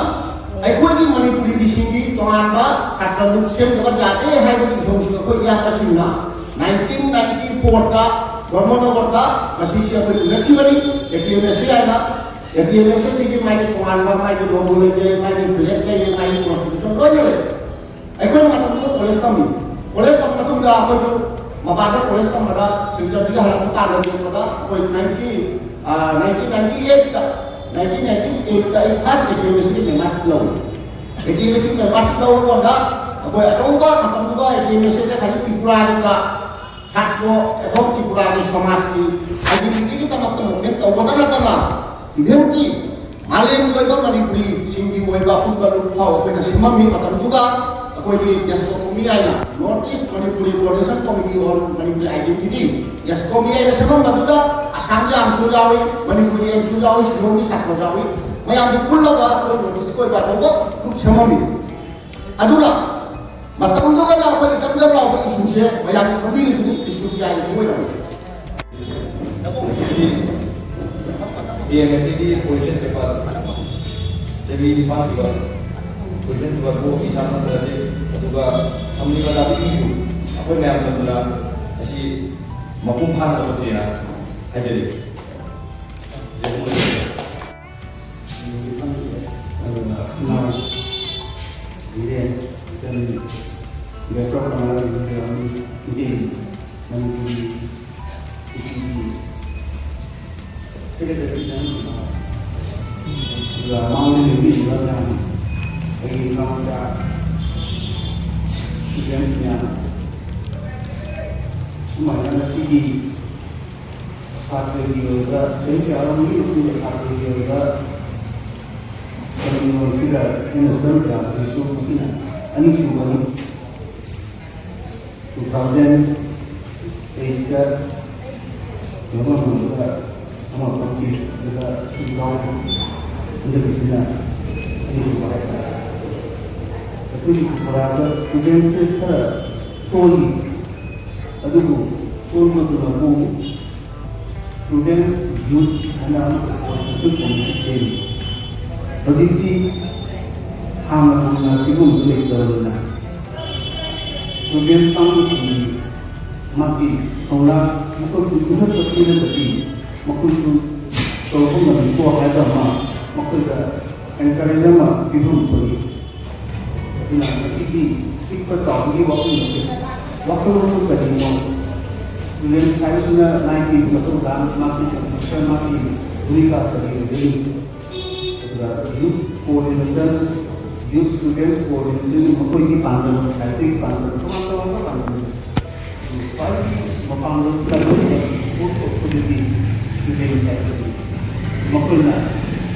ꯑꯩꯈꯣꯏꯒꯤ ꯃꯅꯤꯄꯨꯔꯤꯒꯤꯁꯤꯡꯒꯤ ꯇꯣꯉꯥꯟꯕ ꯁꯥꯇ꯭ꯔ ꯂꯨꯞ ꯁꯦꯝꯗꯕ ꯌꯥꯗꯦ ꯍꯥꯏꯕꯒꯤ ꯏꯊꯧꯁꯤ ꯑꯩꯈꯣꯏ ꯏꯌꯥꯝꯕꯁꯤꯡꯅ nineteen ninety fourꯗ ꯙꯔꯃꯅꯒꯔꯗ ꯃꯁꯤꯁꯤ ꯑꯩꯈꯣꯏ ꯎꯅꯈꯤꯕꯅꯤ꯫ A K M S C ꯍꯥꯏꯅ ꯑꯦ ꯀꯦ ꯑꯦꯝ ꯑꯦꯁ ꯁꯤꯒꯤ ꯃꯥꯒꯤ ꯇꯣꯉꯥꯟꯕ ꯃꯥꯒꯤ ꯂꯣꯒꯣ ꯂꯩꯖꯩ, ꯃꯥꯒꯤ ꯐ꯭ꯂꯦꯒ ꯂꯩꯖꯩ, ꯃꯥꯒꯤ ꯀꯣꯟꯁꯇꯤꯇ꯭ꯌꯨꯁꯟ ꯂꯣꯏꯅ ꯂꯩ꯫ ꯑꯩꯈꯣꯏꯅ ꯃꯇꯝꯗꯨꯗ ꯀꯣꯂꯦꯖ ꯇꯝꯃꯤ꯫ ꯀꯣꯂꯦꯖ ꯇꯝꯕ ꯃꯇꯨꯡꯗ ꯑꯩꯈꯣꯏꯁꯨ ꯃꯄꯥꯟꯗ ꯀꯣꯂꯦꯖ ꯇꯝꯕꯗ ꯁꯦꯟꯇꯔꯗꯒꯤ ꯍꯜꯂꯛꯄ ꯀꯥꯟꯗ ꯌꯦꯡꯕꯗ ꯑꯩꯈꯣꯏ ninety, nineteen ninety eightꯇ, nineteen ninety eightꯇ ꯑꯩ ꯐꯥꯔꯁ ꯑꯦ ꯀꯦ ꯑꯦꯝ ꯑꯦꯁ ꯁꯤꯒꯤ ꯃꯦꯝꯕꯔꯁꯤꯞ ꯂꯧꯏ꯫ ꯑꯦ ꯀꯦ ꯑꯦꯝ ꯑꯦꯁ ꯁꯤꯒꯤ ꯃꯦꯝꯕꯔꯁꯤꯞ ꯂꯧꯔꯀꯥꯟꯗ ꯑꯩꯈꯣꯏ ꯑꯆꯧꯕ ꯃꯇꯝꯗꯨꯗ ꯑꯦ ꯀꯦ ꯑꯦꯝ ꯑꯦꯁ ꯁꯤꯁꯦ ꯈꯖꯤꯛ ꯇ꯭ꯔꯤꯄꯨꯔꯥꯒꯤꯗ ꯁꯥꯇ꯭ꯔ ꯑꯦꯕꯣꯡ ꯇ꯭ꯔꯤꯄꯨꯔꯥꯒꯤ ꯁꯃꯥꯖꯀꯤ identityꯒꯤꯗꯃꯛꯇ movement ꯇꯧꯕꯗ ꯅꯠꯇꯅ, even ꯃꯥꯂꯦꯝꯒꯤ ꯑꯣꯏꯕ ꯃꯅꯤꯄꯨꯔꯤꯁꯤꯡꯒꯤ ꯑꯣꯏꯕ ꯑꯄꯨꯟꯕ ꯂꯨꯞ ꯐꯥꯎ ꯑꯩꯈꯣꯏꯅ ꯁꯦꯝꯃꯝꯃꯤ꯫ ꯃꯇꯝꯗꯨꯗ ꯑꯩꯈꯣꯏꯒꯤ ꯌꯦꯁꯀꯣꯃꯤ ꯍꯥꯏꯅ, North East Manipuri Coordination Committee on Manipuri Identity, ꯌꯦꯁꯀꯣꯃꯤ ꯍꯥꯏꯅ ꯁꯦꯝꯃꯝꯕꯗꯨꯗ ꯑꯁꯥꯝꯒꯤ ꯑꯃꯁꯨ ꯌꯥꯎꯏ, ꯃꯅꯤꯄꯨꯔꯒꯤ ꯑꯃꯁꯨ ꯌꯥꯎꯏ, ꯁꯤꯂꯣꯡꯒꯤ ꯁꯥꯇ꯭ꯔ ꯌꯥꯎꯏ꯫ ꯃꯌꯥꯝꯁꯤ ꯄꯨꯜꯂꯒ ꯑꯩꯈꯣꯏ North Eastꯀꯤ ꯑꯣꯏꯕ ꯑꯆꯧꯕ ꯂꯨꯞ ꯁꯦꯝꯃꯝꯃꯤ꯫ ꯑꯗꯨꯅ ꯃꯇꯝꯗꯨꯒꯗ ꯑꯩꯈꯣꯏ ꯏꯆꯝ ꯆꯝ ꯂꯥꯎꯕ ꯏꯁꯨꯁꯦ ꯃꯌꯥꯝ ꯈꯪꯕꯤꯔꯤꯗꯨꯅꯤ, ꯏꯁꯨ ꯀꯌꯥ ꯏꯁꯨ ꯑꯣꯏꯔꯝꯃꯤ꯫ ꯉꯁꯤꯒꯤ ꯕꯤ ꯑꯦꯝ ꯑꯦꯁ ꯁꯤꯒꯤ ꯄꯣꯖꯤꯁꯟ ꯄꯦꯄꯔ ꯆꯍꯤ ꯅꯤꯄꯥꯟ ꯁꯨꯕ ꯄꯣꯖꯤꯁꯟ ꯄꯦꯄꯔ ꯕꯣꯛꯁꯀꯤ ꯏꯁꯥ ꯅꯠꯇ꯭ꯔꯗꯤ, ꯑꯗꯨꯒ ꯊꯝꯂꯤꯕ ꯇꯥꯛꯄꯤꯁꯤꯡꯕꯨ ꯑꯩꯈꯣꯏ ꯃꯌꯥꯝ ꯆꯪꯗꯨꯅ ꯑꯁꯤ ꯃꯄꯨꯡ ꯐꯥꯅꯕ ꯇꯧꯁꯦꯅ ꯍꯥꯏꯖꯔꯤ꯫ ꯖꯒꯣꯏ꯫ ꯑꯗꯨꯒ ꯏꯅꯥꯎ ꯕꯤꯔꯦꯟ, ꯏꯆꯟ ꯕꯦꯡꯀꯣꯛ ꯀꯃꯂꯥ ꯕꯤꯔꯦꯟ, ꯃꯤꯇꯩ ꯃꯅꯤꯄꯨꯔꯤ ꯏꯁꯤꯒꯤ ꯁꯦꯀ꯭ꯔꯦꯇꯔꯤ ꯆꯪꯉꯛꯈꯤꯕ, ꯑꯗꯨꯒ ꯃꯉꯣꯟꯗ ꯂꯦꯡꯕꯤꯔꯤꯕ ꯃꯌꯥꯝ, ꯑꯩꯒꯤ ꯏꯅꯥꯎꯆꯥ ꯏꯆꯟ ꯃꯌꯥꯝ, ꯁꯨꯃꯥꯏꯅ ꯉꯁꯤꯒꯤ ꯁꯥꯇ꯭ꯔꯒꯤ ꯑꯣꯏꯕ ꯆꯍꯤ ꯀꯌꯥꯔꯣꯝꯒꯤ ꯃꯇꯨꯡꯗ ꯁꯥꯇ꯭ꯔꯒꯤ ꯑꯣꯏꯕ ꯀꯝꯃ꯭ꯌꯨꯅꯤꯇꯤꯗ ꯑꯩꯅ ꯁꯔꯨꯛ ꯌꯥꯕꯁꯤꯁꯨ ꯃꯁꯤꯅ ꯑꯅꯤꯁꯨꯕꯅꯤ꯫ Two thousand eightꯇ ꯒꯣꯚꯔꯃꯦꯟꯠꯇ ꯑꯃ ꯐꯪꯈꯤ꯫ ꯑꯗꯨꯒ ꯏꯅꯥꯎ ꯍꯟꯗꯛꯀꯤꯁꯤꯅ ꯑꯅꯤꯁꯨꯕ ꯍꯥꯏꯇꯥꯔꯦ꯫ ꯑꯩꯈꯣꯏꯒꯤ ꯇ꯭ꯔꯤꯄꯨꯔꯥꯗ ꯁ꯭ꯇꯨꯗꯦꯟꯁꯦ ꯈꯔ ꯁꯣꯜꯂꯤ꯫ ꯑꯗꯨꯕꯨ ꯁꯣꯟꯕꯗꯨꯅꯕꯨ ꯁ꯭ꯇꯨꯗꯦꯟ ꯌꯨꯠ ꯍꯥꯏꯅ ꯑꯃꯈꯛ ꯑꯣꯏꯕꯁꯨ ꯀꯣꯃꯤꯇꯤ ꯁꯦꯝꯃꯤ꯫ ꯍꯧꯖꯤꯛꯇꯤ ꯍꯥꯟꯅꯒꯨꯝꯅ ꯐꯤꯕꯝꯗꯨ ꯂꯩꯇ꯭ꯔꯕꯅꯤꯅ ꯁ꯭ꯇꯨꯗꯦꯟ ꯀꯥꯡꯕꯨꯁꯤꯡꯒꯤ ꯃꯥꯒꯤ ꯊꯧꯅꯥ ꯃꯈꯣꯏ ꯄꯨꯟꯁꯤꯟꯅ ꯆꯠꯄꯤꯔꯒꯗꯤ ꯃꯈꯣꯏꯁꯨ ꯇꯧꯕ ꯉꯝꯃꯤꯀꯣ ꯍꯥꯏꯕ ꯑꯃ ꯃꯈꯣꯏꯗ ꯑꯦꯟꯀꯔꯦꯖ ꯑꯃ ꯄꯤꯐꯝ ꯊꯣꯛꯏ꯫ ꯑꯗꯨꯅ ꯃꯁꯤꯒꯤ ꯄꯤꯛꯄ ꯆꯥꯎꯕꯒꯤ ꯋꯥꯐꯝ ꯅꯠꯇꯦ꯫ ꯋꯥꯈꯜꯂꯣꯟꯗꯨ ꯀꯔꯤꯅꯣ? ꯁ꯭ꯇꯨꯗꯦꯟ ꯍꯥꯏꯕꯁꯤꯅ ꯅꯥꯏꯟꯇꯤꯟꯒꯤ ꯃꯇꯨꯡꯗ ꯃꯥꯒꯤ ꯀꯟꯇ꯭ꯔꯤꯕ꯭ꯌꯨꯁꯟ, ꯃꯥꯒꯤ ꯚꯨꯃꯤꯀꯥ ꯀꯔꯤ ꯑꯣꯏꯒꯅꯤ? ꯑꯗꯨꯒ ꯌꯨꯠ ꯀꯣꯑꯣꯔꯗꯤꯅꯦꯁꯟ, ꯌꯨꯠ ꯁ꯭ꯇꯨꯗꯦꯟꯁ ꯀꯣꯑꯣꯔꯗꯤꯅꯦꯁꯟꯒꯤ ꯃꯈꯣꯏꯒꯤ ꯄꯥꯟꯗꯝ, ꯁꯥꯏꯠꯇꯒꯤ ꯄꯥꯟꯗꯝ, ꯇꯣꯉꯥꯟ ꯇꯣꯉꯥꯟꯕ ꯄꯥꯟꯗꯝ꯫ ꯈ꯭ꯋꯥꯏꯗꯒꯤ ꯃꯄꯥꯡꯒꯜ ꯀꯟꯕ ꯏꯁꯄꯣꯔꯠ ꯊꯣꯛꯄꯗꯨꯗꯤ ꯁ꯭ꯇꯨꯗꯦꯟꯁ ꯍꯥꯏꯕꯁꯤꯅꯤ꯫ ꯃꯈꯣꯏꯅ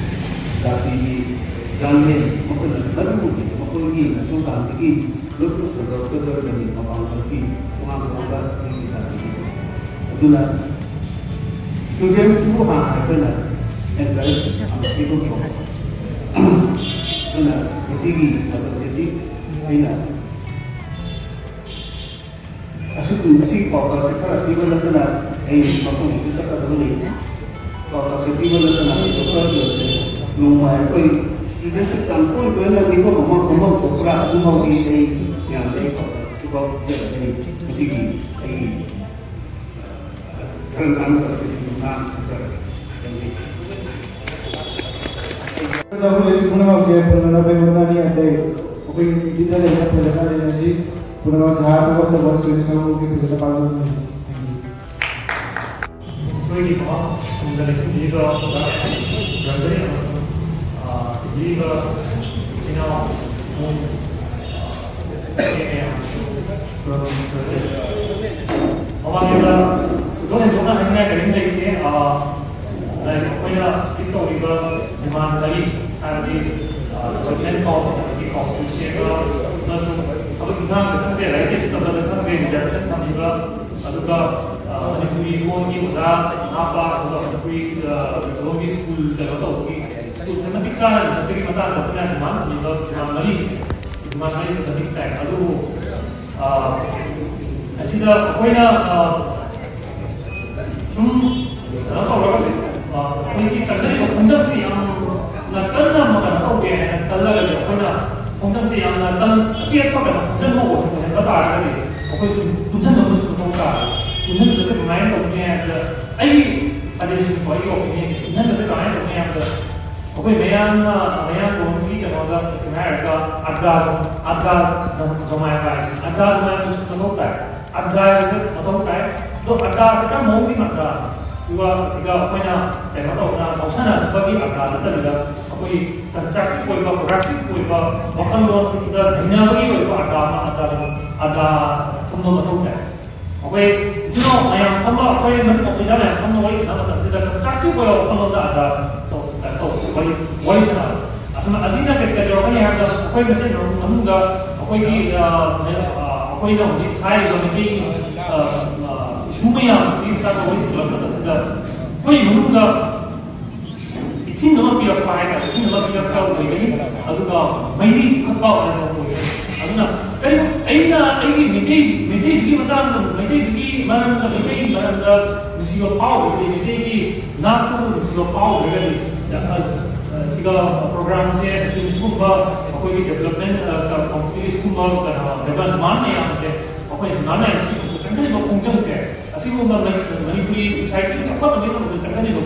ꯖꯥꯇꯤꯒꯤ ꯂꯥꯟꯂꯦꯟ, ꯃꯈꯣꯏꯅ ꯃꯔꯨ ꯑꯣꯏꯅ ꯃꯈꯣꯏꯒꯤ ꯃꯊꯧꯗꯥꯡꯗꯒꯤ ꯂꯨꯞꯅ ꯁꯟꯗꯣꯛꯀꯗꯧꯔꯤꯕꯅꯤ ꯃꯄꯥꯡꯒꯜꯒꯤ ꯇꯣꯉꯥꯟ ꯇꯣꯉꯥꯟꯕ ꯃꯤꯒꯤ ꯖꯥꯇꯤꯒꯤ꯫ ꯑꯗꯨꯅ ꯁ꯭ꯇꯨꯗꯦꯟꯁꯤꯕꯨ ꯍꯥꯟꯅ ꯑꯩꯈꯣꯏꯅ ꯑꯦꯟꯀꯔꯦꯖ ꯑꯃ ꯄꯤꯕ ꯐꯪꯕ꯫ ꯑꯗꯨꯅ ꯉꯁꯤꯒꯤ ꯊꯕꯛꯁꯤꯗꯤ ꯑꯩꯅ ꯑꯁꯤꯒꯨꯝ-, ꯑꯁꯤꯒꯤ ꯄꯥꯎꯇꯥꯛꯁꯦ ꯈꯔ ꯄꯤꯕ ꯅꯠꯇꯅ ꯑꯩ ꯃꯐꯝꯁꯤꯗ ꯆꯠꯀꯗꯕ ꯂꯩꯇꯦ꯫ ꯄꯥꯎꯇꯥꯛꯁꯦ ꯄꯤꯕ ꯅꯠꯇꯅ ꯑꯩ ꯆꯠꯀꯗꯕ ꯂꯩꯇꯦ꯫ ꯅꯣꯡꯃ ꯑꯩꯈꯣꯏ ꯁ꯭ꯇꯨꯗꯦꯟꯁꯤꯞ ꯌꯥꯝ ꯇꯣꯏ ꯇꯣꯏꯅ ꯃꯤꯐꯝ ꯑꯃ ꯐꯝꯐꯝ ꯊꯣꯛꯄ꯭ꯔꯥ ꯑꯗꯨ ꯐꯥꯎꯗꯤ ꯑꯩ ꯌꯥꯝꯅ ꯑꯩ ꯄꯥꯎꯇꯥꯛ ꯁꯤꯐꯥꯎ ꯄꯤꯖꯔꯛꯀꯅꯤ꯫ ꯃꯁꯤꯒꯤ ꯑꯩꯒꯤ ꯈꯔ ꯉꯥꯡꯕ ꯇꯧꯁꯤ, ꯉꯥꯡ ꯊꯝꯖꯔꯒꯦ꯫ ꯑꯩꯈꯣꯏ ꯑꯁꯤ ꯄꯨꯝꯅꯃꯛꯁꯦ ꯄꯨꯅꯅꯕ ꯍꯣꯠꯅꯔꯤ꯫ ꯑꯇꯩ ꯑꯩꯈꯣꯏ ꯌꯨꯅꯤꯇꯤꯗ ꯂꯩꯅ ꯐꯖꯅ ꯂꯩꯅꯁꯤ꯫ ꯄꯨꯝꯅꯃꯛ ꯖꯍꯥ ꯊꯕꯛ ꯇꯧꯕ ꯁ꯭ꯋꯤꯠꯁ ꯀꯥꯡꯕꯨꯒꯤ ꯐꯖꯅ ꯄꯥꯡꯊꯣꯛꯃꯤꯟꯅꯁꯤ꯫ ꯑꯩꯈꯣꯏꯒꯤ ꯊꯕꯛ ꯁꯪꯒ ꯂꯩꯁꯤꯟꯕꯤꯔꯤꯕ ꯑꯣꯖꯥ ꯃꯌꯥꯝ, ꯕ꯭ꯔꯗꯔ ꯑꯃꯁꯨꯡ, ꯑ, ꯄꯤꯕꯤꯔꯤꯕ ꯏꯆꯤꯟ ꯏꯅꯥꯎ ꯏꯃꯨꯡ, ꯑ, ꯃꯇꯦꯡ ꯃꯌꯥꯝ ꯃꯃꯥꯡꯗ ꯊꯣꯏꯗꯣꯛ ꯍꯦꯟꯗꯣꯛꯅ ꯍꯥꯏꯅꯤꯡꯉꯥꯏ ꯀꯔꯤꯝ ꯂꯩꯇꯦ꯫ ꯑ, ꯂꯥꯏꯔꯤꯛ ꯑꯩꯈꯣꯏꯅ ꯍꯧꯖꯤꯛ ꯇꯧꯔꯤꯕ ꯗꯤꯃꯥꯟ ꯃꯔꯤ, ꯍꯥꯏꯕꯗꯤ, ꯑ, ꯗꯤꯄꯥꯔꯠꯃꯦꯟ ꯀꯥꯎꯟꯁꯤꯜ, ꯑꯗꯒꯤ ꯀꯥꯎꯟꯁꯤꯜ ꯁꯦꯝꯕ ꯑꯃꯁꯨꯡ ꯊꯕꯛ ꯏꯪꯈꯥꯡꯗ ꯈꯪꯗꯦ, ꯂꯥꯏꯔꯤꯛ ꯂꯥꯏꯁꯨ ꯇꯝꯕꯗ ꯈꯪꯗꯦ, ꯔꯤꯖꯥꯔꯕꯦꯁꯟ ꯊꯝꯕꯤꯕ, ꯑꯗꯨꯒ ꯃꯅꯤꯄꯨꯔꯤ ꯂꯣꯟꯒꯤ ꯑꯣꯖꯥ ꯍꯥꯞꯄ, ꯑꯗꯨꯒ ꯃꯅꯤꯄꯨꯔꯤ ꯂꯣꯟꯒꯤ ꯁ꯭ꯀꯨꯜ ꯀꯩꯅꯣ ꯇꯧꯕꯒꯤ, ꯁ꯭ꯀꯨꯜꯁꯦ ꯃꯇꯤꯛ ꯆꯥꯅ ꯂꯤꯡꯈꯠꯄꯒꯤ ꯃꯇꯥꯡꯗ ꯑꯩꯈꯣꯏꯅ ꯗꯤꯃꯥꯟ ꯊꯝꯃꯤꯕ ꯗꯤꯃꯥꯟ ꯃꯔꯤꯁꯦ, ꯗꯤꯃꯥꯟ ꯃꯔꯤꯁꯦ ꯃꯇꯤꯛ ꯆꯥꯏ꯫ ꯑꯗꯨꯕꯨ ꯑꯁꯤꯗ ꯑꯩꯈꯣꯏꯅ ꯁꯨꯝ ꯀꯩꯅꯣ ꯇꯧꯔꯒꯗꯤ, ꯑꯩꯈꯣꯏꯒꯤ ꯆꯠꯆꯔꯤꯕ ꯈꯣꯡꯆꯠꯁꯤ ꯌꯥꯝꯅ ꯀꯟꯅ ꯑꯃ ꯀꯩꯅꯣ ꯇꯧꯒꯦ ꯍꯥꯏꯅ ꯈꯜꯂꯒꯗꯤ, ꯑꯩꯈꯣꯏꯅ ꯈꯣꯡꯆꯠꯁꯤ ꯌꯥꯝꯅ ꯀꯟ ꯑꯆꯦꯠꯄ ꯀꯩꯅꯣ ꯈꯣꯡꯆꯠ ꯑꯃ ꯑꯣꯏꯍꯟꯕ ꯇꯥꯔꯒꯗꯤ, ꯑꯩꯈꯣꯏꯁꯨ ꯄꯨꯟꯁꯤꯟꯕ ꯑꯃꯁꯨ ꯃꯊꯧ ꯇꯥꯔꯦ꯫ ꯄꯨꯟꯁꯤꯟꯕꯁꯦ ꯀꯃꯥꯏꯅ ꯇꯧꯒꯅꯤ ꯍꯥꯏꯕꯗ, ꯑꯩꯒꯤ ꯁꯖꯦꯁꯟ ꯀꯣ, ꯑꯩꯒꯤ ꯑꯣꯄꯤꯅꯤꯌꯟ, ꯄꯨꯟꯁꯤꯟꯕꯁꯦ ꯀꯃꯥꯏꯅ ꯇꯧꯒꯅꯤ ꯍꯥꯏꯕꯗ, ꯑꯩꯈꯣꯏ ꯃꯌꯥꯝꯅ, ꯃꯌꯥꯝ ꯂꯣꯟꯒꯤ ꯀꯩꯅꯣꯗ ꯇꯁꯦꯡꯅ ꯍꯥꯏꯔꯒ ꯑꯗ꯭ꯔꯥ, ꯑꯗ꯭ꯔꯥ ꯖꯃꯥꯏ ꯍꯥꯏꯁꯦ, ꯑꯗ꯭ꯔꯥ ꯖꯃꯥꯏ ꯃꯊꯧ ꯇꯥꯏ꯫ ꯑꯗ꯭ꯔꯥ ꯍꯥꯏꯕꯁꯦ ꯃꯊꯧ ꯇꯥꯏ꯫ ꯑꯗꯣ ꯑꯗ꯭ꯔꯥꯁꯦ ꯀꯔꯝꯕ ꯃꯑꯣꯡꯒꯤ ꯑꯗ꯭ꯔꯥ? ꯑꯗꯨꯒ ꯁꯤꯒ ꯑꯩꯈꯣꯏꯅ ꯀꯩꯅꯣ ꯇꯧꯗꯅ ꯉꯥꯎꯁꯟꯅꯕꯒꯤ ꯑꯗ꯭ꯔꯥ ꯅꯠꯇꯕꯤꯗ, ꯑꯩꯈꯣꯏꯒꯤ ꯀꯟꯁꯇ꯭ꯔꯛꯇꯤꯚ ꯑꯣꯏꯕ, ꯄ꯭ꯔꯣꯗꯛꯇꯤꯚ ꯑꯣꯏꯕ, ꯋꯥꯈꯜꯂꯣꯟꯗ ꯅꯩꯅꯕꯒꯤ ꯑꯣꯏꯕ ꯑꯗ꯭ꯔꯥ ꯑꯃ, ꯑꯗ꯭ꯔꯥ, ꯑꯗ꯭ꯔꯥ ꯊꯝꯕ ꯃꯊꯧ ꯇꯥꯏ꯫ ꯑꯩꯈꯣꯏ ꯏꯆꯤꯟ ꯏꯅꯥꯎ ꯃꯌꯥꯝ ꯐꯝꯕ, ꯑꯩꯈꯣꯏ ꯃꯔꯨꯞ ꯑꯣꯏꯕ ꯃꯌꯥꯝ ꯐꯝꯕ ꯋꯥꯔꯤ ꯁꯥꯟꯅꯕ ꯃꯇꯝꯁꯤꯗ ꯀꯟꯁꯇ꯭ꯔꯛꯇꯤꯚ ꯑꯣꯏꯕ ꯋꯥꯈꯜꯂꯣꯟꯗ ꯑꯗ꯭ꯔꯥ ꯇꯧ-, ꯇꯧ-, ꯋꯥꯔꯤ, ꯋꯥꯔꯤ ꯁꯥꯟꯅꯕ꯫ ꯑꯁꯨꯝ, ꯑꯁꯤꯅ ꯀꯩ, ꯀꯩꯗꯧꯔꯛꯀꯅꯤ ꯍꯥꯏꯕꯗ, ꯑꯩꯈꯣꯏ ꯃꯁꯦꯟ ꯃꯅꯨꯡꯗ ꯑꯩꯈꯣꯏꯒꯤ, ꯑ, ꯑ, ꯑꯩꯈꯣꯏꯅ ꯍꯧꯖꯤꯛ ꯍꯥꯏꯔꯤꯕ ꯃꯩꯇꯩ, ꯑ, ꯑ, ꯏꯁꯨ ꯃꯌꯥꯝ ꯑꯁꯤꯒꯤ ꯃꯇꯥꯡꯗ ꯋꯥꯔꯤ ꯁꯥꯟꯅꯕ ꯃꯇꯝꯗ, ꯑꯩꯈꯣꯏ ꯃꯅꯨꯡꯗ ꯏꯊꯤꯟ ꯑꯃ ꯄꯤꯔꯛꯄ ꯍꯥꯏꯇꯥꯔꯦ, ꯏꯊꯤꯟ ꯑꯃ ꯄꯤꯔꯛꯄ ꯑꯣꯏꯒꯅꯤ, ꯑꯗꯨꯒ ꯃꯩꯔꯤ ꯊꯣꯛꯄ ꯑꯣꯏꯅ ꯑꯣꯏꯒꯅꯤ꯫ ꯑꯗꯨꯅ ꯀꯔꯤ, ꯑꯩꯅ ꯑꯩꯒꯤ ꯃꯩꯇꯩ, ꯃꯩꯇꯩꯗꯨꯒꯤ ꯃꯇꯥꯡꯗ, ꯃꯩꯇꯩꯗꯨꯒꯤ ꯃꯔꯝꯗ, ꯃꯩꯇꯩꯒꯤ ꯃꯔꯝꯗ ꯅꯨꯡꯁꯤꯕ ꯐꯥꯎꯗ꯭ꯔꯒꯗꯤ, ꯃꯩꯇꯩꯒꯤ ꯅꯥꯠꯇꯨꯕꯨ ꯅꯨꯡꯁꯤꯕ ꯐꯥꯎꯗ꯭ꯔꯒꯗꯤ, ꯑ, ꯑ, ꯁꯤꯒ ꯄ꯭ꯔꯣꯒ꯭ꯔꯥꯝꯁꯦ, ꯁꯤꯒꯨꯝꯕ ꯑꯩꯈꯣꯏꯒꯤ ꯗꯦꯕꯂꯞꯃꯦꯟ, ꯑ, ꯀ-, ꯀꯥꯎꯟꯁꯤꯜꯒꯤ ꯁꯤꯒꯨꯝꯕ, ꯀꯩꯅꯣ, ꯗꯦꯕꯂꯞ ꯗꯤꯃꯥꯟ ꯃꯌꯥꯝꯁꯦ, ꯑꯩꯈꯣꯏ ꯗꯤꯃꯥꯟ ꯃꯌꯥꯝꯁꯤꯒꯤ ꯆꯪꯁꯤꯜꯂꯤꯕ ꯈꯣꯡꯖꯪꯁꯦ, ꯑꯁꯤꯒꯨꯝꯕ ꯃꯅꯤ-, ꯃꯅꯤꯄꯨꯔꯤ ꯁꯣꯁꯥꯏꯇꯤ ꯆꯥꯎꯈꯠꯅꯕꯒꯤꯗꯃꯛꯇ ꯆꯪꯁꯤꯜꯂꯤꯕ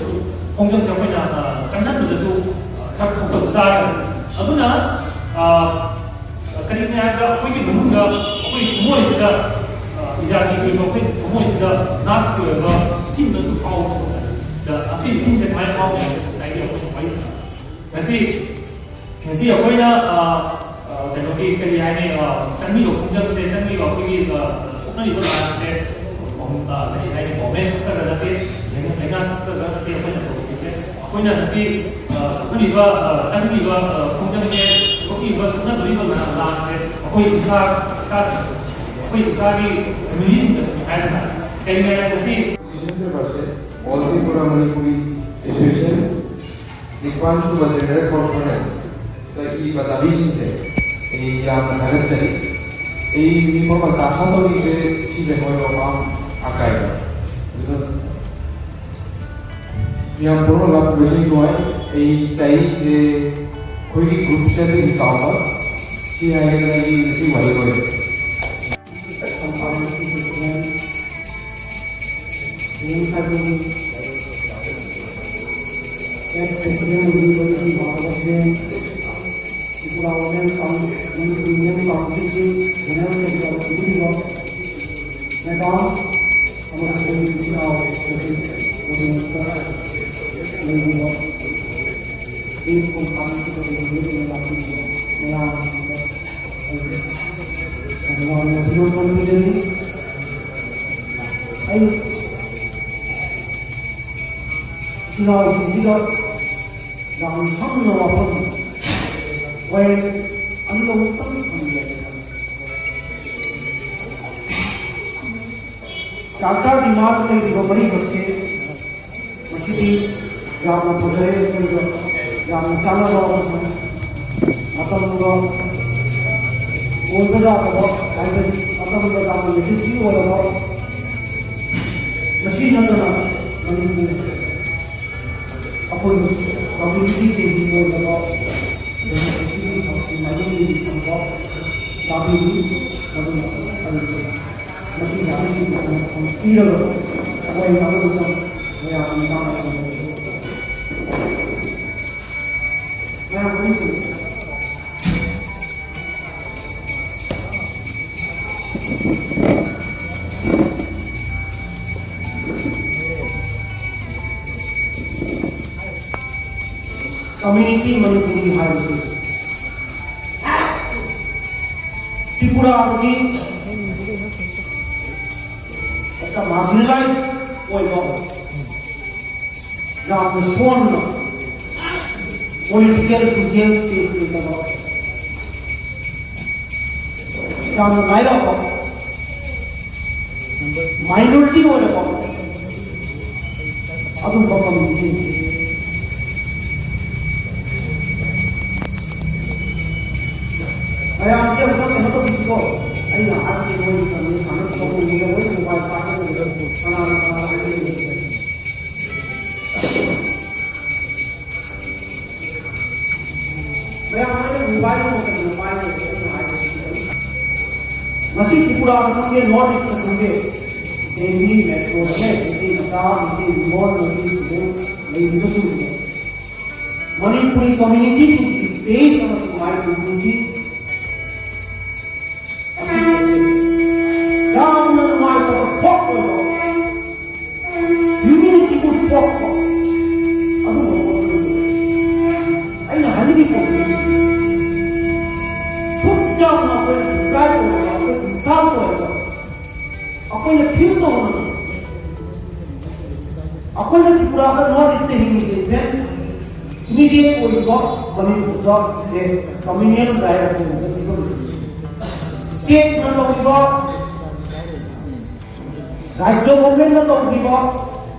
ꯈꯣꯡꯖꯪꯁꯦ ꯑꯩꯈꯣꯏꯅ, ꯑ, ꯆꯪꯁꯤꯟꯕꯗꯁꯨ, ꯑ, ꯈꯔ ꯈꯧꯇꯛ ꯆꯥꯏ꯫ ꯑꯗꯨꯅ, ꯑ, ꯀꯔꯤꯅꯤ ꯍꯥꯏꯕꯗ, ꯑꯩꯈꯣꯏꯒꯤ ꯃꯅꯨꯡꯗ, ꯑꯩꯈꯣꯏꯒꯤ ꯊꯃꯣꯏꯁꯤꯗ, ꯑ, ꯏꯖꯥꯇꯤꯒꯤ ꯑꯣꯏꯕ ꯑꯩꯈꯣꯏ ꯊꯃꯣꯏꯁꯤꯗ ꯅꯥꯠꯀꯤ ꯑꯣꯏꯕ ꯏꯊꯤꯜ ꯑꯃꯁꯨ ꯐꯥꯎꯕ ꯃꯊꯧ ꯇꯥꯏ꯫ ꯑꯗ ꯑꯁꯤ ꯏꯊꯤꯜꯁꯦ ꯀꯃꯥꯏꯅ ꯐꯥꯎꯕꯅꯣ ꯍꯥꯏꯕꯁꯦ ꯉꯁꯥꯏꯒꯤ ꯑꯩꯈꯣꯏꯅ ꯋꯥꯔꯤ ꯁꯥꯟꯅꯕ꯫ ꯉꯁꯤ, ꯉꯁꯤ ꯑꯩꯈꯣꯏꯅ, ꯑ, ꯑ, ꯀꯩꯅꯣꯒꯤ, ꯀꯔꯤ ꯍꯥꯏꯅꯤ, ꯑ, ꯆꯪꯉꯤꯕ ꯈꯣꯡꯖꯪꯁꯦ, ꯆꯪꯉꯤꯕ ꯑꯩꯈꯣꯏꯒꯤ, ꯑ, ꯁꯣꯛꯅꯔꯤꯕ ꯂꯥꯟꯁꯦ, ꯑ, ꯀꯔꯤ ꯍꯥꯏꯅꯤ, ꯒꯣꯔꯃꯦꯟ ꯈꯛꯇꯗ ꯅꯠꯇꯦ, ꯂꯩꯉꯥꯛ, ꯂꯩꯉꯥꯛ ꯈꯛꯇꯗ ꯅꯠꯇꯦ ꯑꯩꯈꯣꯏꯅ ꯇꯧꯔꯤꯁꯦ꯫ ꯑꯩꯈꯣꯏꯅ ꯉꯁꯤ, ꯑ, ꯁꯣꯛꯅꯔꯤꯕ, ꯑ, ꯆꯪꯉꯤꯕ, ꯑ, ꯈꯣꯡꯖꯪꯁꯦ, ꯊꯣꯛꯂꯤꯕ, ꯁꯣꯛꯅꯗꯣꯔꯤꯕ ꯂꯥꯟ-, ꯂꯥꯟꯁꯦ ꯑꯩꯈꯣꯏ ꯏꯁꯥ, ꯏꯁꯥꯁꯤꯡ, ꯑꯩꯈꯣꯏ ꯏꯁꯥꯒꯤ ꯐꯦꯃꯤꯂꯤꯁꯤꯡꯗꯁꯨ ꯀꯩꯅꯣ ꯉꯁꯤ position ꯄꯦꯄꯔꯁꯦ All Tripura Manipuri Association ꯅꯤꯄꯥꯟ ꯁꯨꯕ ꯖꯦꯅꯔꯦꯜ ꯀꯣꯟꯐꯔꯦꯟꯁꯇ ꯏꯕ ꯗꯥꯕꯤꯁꯤꯡꯁꯦ ꯑꯩ ꯌꯥꯝꯅ ꯊꯥꯒꯠꯆꯔꯤ꯫ ꯑꯩ ꯃꯤꯐꯝ ꯇꯥꯁꯥ ꯇꯧꯔꯤꯁꯦ ꯁꯤꯁꯦ ꯃꯣꯏ ꯃꯃꯥꯡ ꯑꯀꯥꯏꯕ ꯑꯗꯨꯅ ꯃꯌꯥꯝ ꯄꯨꯝꯅꯃꯛ ꯂꯥꯛꯄꯤꯕꯁꯤ ꯅꯨꯡꯉꯥꯏ꯫ ꯑꯩ ꯆꯍꯤꯁꯦ ꯑꯩꯈꯣꯏꯒꯤ ꯒ꯭ꯔꯨꯞꯁꯦ ꯑꯗꯨꯝ ꯆꯥꯎꯕ ꯁꯤ ꯍꯥꯏꯔꯒ ꯑꯩꯒꯤ ꯉꯁꯤ ꯋꯥꯔꯤ ꯂꯣꯏꯔꯦ꯫ Tripura Women Council, Manipur Women Council ꯀꯤ General Secretary ꯑꯣꯏꯕꯤꯔꯤꯕ Madam ꯑꯃꯁꯨꯡ ꯑꯩꯒꯤ ꯏꯆꯤꯟ ꯏꯅꯥꯎ ꯃꯁꯤ ꯑꯣꯗꯤꯌꯦꯟꯁꯇ ꯂꯩꯔꯤꯕ ꯏ ꯈꯣꯡꯊꯥꯡ ꯑꯁꯤꯗ ꯂꯩꯔꯤꯕ ꯂꯥꯛꯄꯤꯔꯤꯕ ꯃꯌꯥꯝ ꯑꯁꯤꯗ ꯑꯩ ꯌꯥꯝꯅ ꯊꯥꯒꯠꯄ ꯐꯣꯡꯗꯣꯛꯆꯔꯤ꯫ ꯑꯩ ꯏꯆꯤꯜ ꯏꯅꯥꯎꯁꯤꯡꯁꯤꯗ ꯌꯥꯝ ꯁꯝꯅ ꯋꯥꯐꯝ ꯋꯥꯍꯩ ꯑꯅꯤ ꯑꯍꯨꯝꯇꯪ ꯊꯝꯖꯒꯦ꯫ ꯆꯥꯔꯇꯔ ꯗꯤꯃꯥꯟ ꯂꯩꯔꯤꯕ ꯃꯔꯤꯈꯛꯁꯤ ꯃꯁꯤꯗꯤ ꯌꯥꯝꯅ ꯐꯖꯔꯦ, ꯑꯩꯈꯣꯏꯒ ꯌꯥꯝꯅ ꯆꯥꯟꯅꯕ ꯑꯃꯁꯨꯡ ꯃꯇꯝꯒ ꯑꯣꯏꯕ ꯌꯥꯗꯕ, ꯍꯥꯏꯕꯗꯤ ꯃꯇꯝꯒ ꯌꯥꯝꯅ necessary ꯑꯣꯏꯔꯕ, ꯃꯁꯤ ꯅꯠꯇꯅ ꯃꯅꯤꯄꯨꯔ ꯑꯩꯈꯣꯏ community changing ꯑꯣꯏꯔꯕ, democracy ꯒꯤ ꯃꯥꯏꯌꯣꯛꯅꯔꯤꯕ ꯇꯥꯕꯤꯔꯤ꯫ ꯑꯗꯨꯅ ꯑꯩ ꯃꯁꯤꯒꯤ ꯑꯍꯜꯁꯤꯡꯅ ꯄꯤꯔꯒ ꯃꯣꯏ ꯉꯥꯡꯕꯗꯨꯅ ꯃꯌꯥꯝꯒꯤ ꯃꯃꯥꯡꯗ ꯃꯌꯥꯝ ꯈꯪꯕꯤꯔꯤ꯫ Community ꯃꯅꯤꯄꯨꯔꯤ ꯍꯥꯏꯕꯁꯤ ꯇ꯭ꯔꯤꯄꯨꯔꯥꯗꯗꯤ ꯍꯦꯛꯇ marginalize ꯑꯣꯏꯕ, ꯌꯥꯝꯅ ꯁꯣꯟꯕ, political social space ꯂꯩꯇꯕ, ꯌꯥꯝꯅ ꯂꯥꯏꯔꯕ, ꯃꯥꯏꯅꯣꯔꯤꯇꯤ ꯑꯣꯏꯔꯕ ꯑꯗꯨꯝꯕ ꯀꯝꯃ꯭ꯌꯨꯅꯤꯇꯤ꯫ ꯃꯌꯥꯝꯁꯦ ꯑꯝꯇ ꯀꯩꯅꯣ ꯇꯧꯕꯤꯁꯤꯀꯣ꯫ ꯑꯩꯅ ꯍꯥꯏꯔꯤꯁꯦ ꯃꯣꯏ ꯀꯝꯃ꯭ꯌꯨꯅꯤꯇꯤ ꯃꯣꯏ ꯃꯣꯕꯥꯏꯜ ꯄꯥꯏꯔꯒ ꯂꯩꯔꯦ꯫ ꯀꯅꯥꯅ ꯀꯅꯥ ꯍꯥꯏꯔꯤꯅꯣ? ꯃꯌꯥꯝ ꯍꯥꯏꯅ ꯃꯣꯕꯥꯏꯜ ꯑꯃ ꯀꯩꯅꯣ ꯄꯥꯏꯔꯒ ꯑꯩꯅ ꯍꯥꯏꯕꯁꯤꯗꯤ, ꯉꯁꯤ ꯇ꯭ꯔꯤꯄꯨꯔꯥꯗ ꯈꯪꯗꯦ, ꯅꯣꯔꯠ ꯏꯁꯇ ꯈꯪꯗꯦ, ꯗꯦꯜꯂꯤ ꯃꯦꯇ꯭ꯔꯣꯗꯅꯦ, ꯃꯩꯇꯩ ꯃꯆꯥ, ꯃꯩꯇꯩ ꯅꯤꯉꯣꯜ, ꯃꯩꯇꯩ ꯁꯤꯡ ꯂꯩꯔꯤꯕꯁꯤꯡꯁꯤꯅꯦ, ꯃꯅꯤꯄꯨꯔꯤ ꯀꯝꯃ꯭ꯌꯨꯅꯤꯇꯤꯁꯤꯡꯁꯤꯒꯤ ꯐꯦꯁ ꯑꯃꯁꯨꯡ ꯃꯥꯏ ꯄꯨꯟꯁꯤ ꯌꯥꯝꯅ ꯅꯨꯡꯉꯥꯏꯇꯕ ꯁꯣꯛ ꯑꯣꯏꯕ ꯍ꯭ꯌꯨꯃꯤꯅꯤꯇꯤꯕꯨ ꯁꯣꯛꯄ ꯑꯗꯨꯒꯨꯝꯕ ꯄꯣꯠ ꯑꯃꯅꯤ꯫ ꯑꯩꯅ ꯍꯥꯏꯅꯤꯡꯉꯤ ꯄꯣꯠꯁꯤ ꯁꯨꯛ ꯌꯥꯝꯅ ꯑꯩꯈꯣꯏꯅ ꯗꯤꯁꯀ꯭ꯔꯥꯏꯕ ꯑꯣꯏꯕ, ꯑꯩꯈꯣꯏ ꯏꯟꯁꯜꯠ ꯑꯣꯏꯕ, ꯑꯩꯈꯣꯏꯅ ꯐꯤꯜ ꯇꯧꯕ ꯉꯝꯗꯕ꯫ ꯑꯩꯈꯣꯏꯅ ꯇ꯭ꯔꯤꯄꯨꯔꯥꯗ ꯅꯣꯔꯠ ꯏꯁꯇ ꯍꯤꯡꯕꯁꯦ ꯏꯚꯦꯟ ꯏꯃꯤꯗꯤꯌꯦꯠ ꯑꯣꯏꯕ ꯃꯅꯤꯄꯨꯔꯗ ꯍꯧꯖꯤꯛ ꯀꯝꯃ꯭ꯌꯨꯅꯦꯜ ꯔꯥꯏꯠ ꯍꯥꯏꯕ ꯐꯤꯕꯝꯁꯦ ꯁ꯭ꯇꯦꯠꯅ ꯇꯧꯔꯤꯕ, ꯔꯥꯖ꯭ꯌ ꯒꯣꯔꯃꯦꯟꯠꯅ ꯇꯧꯈꯤꯕ,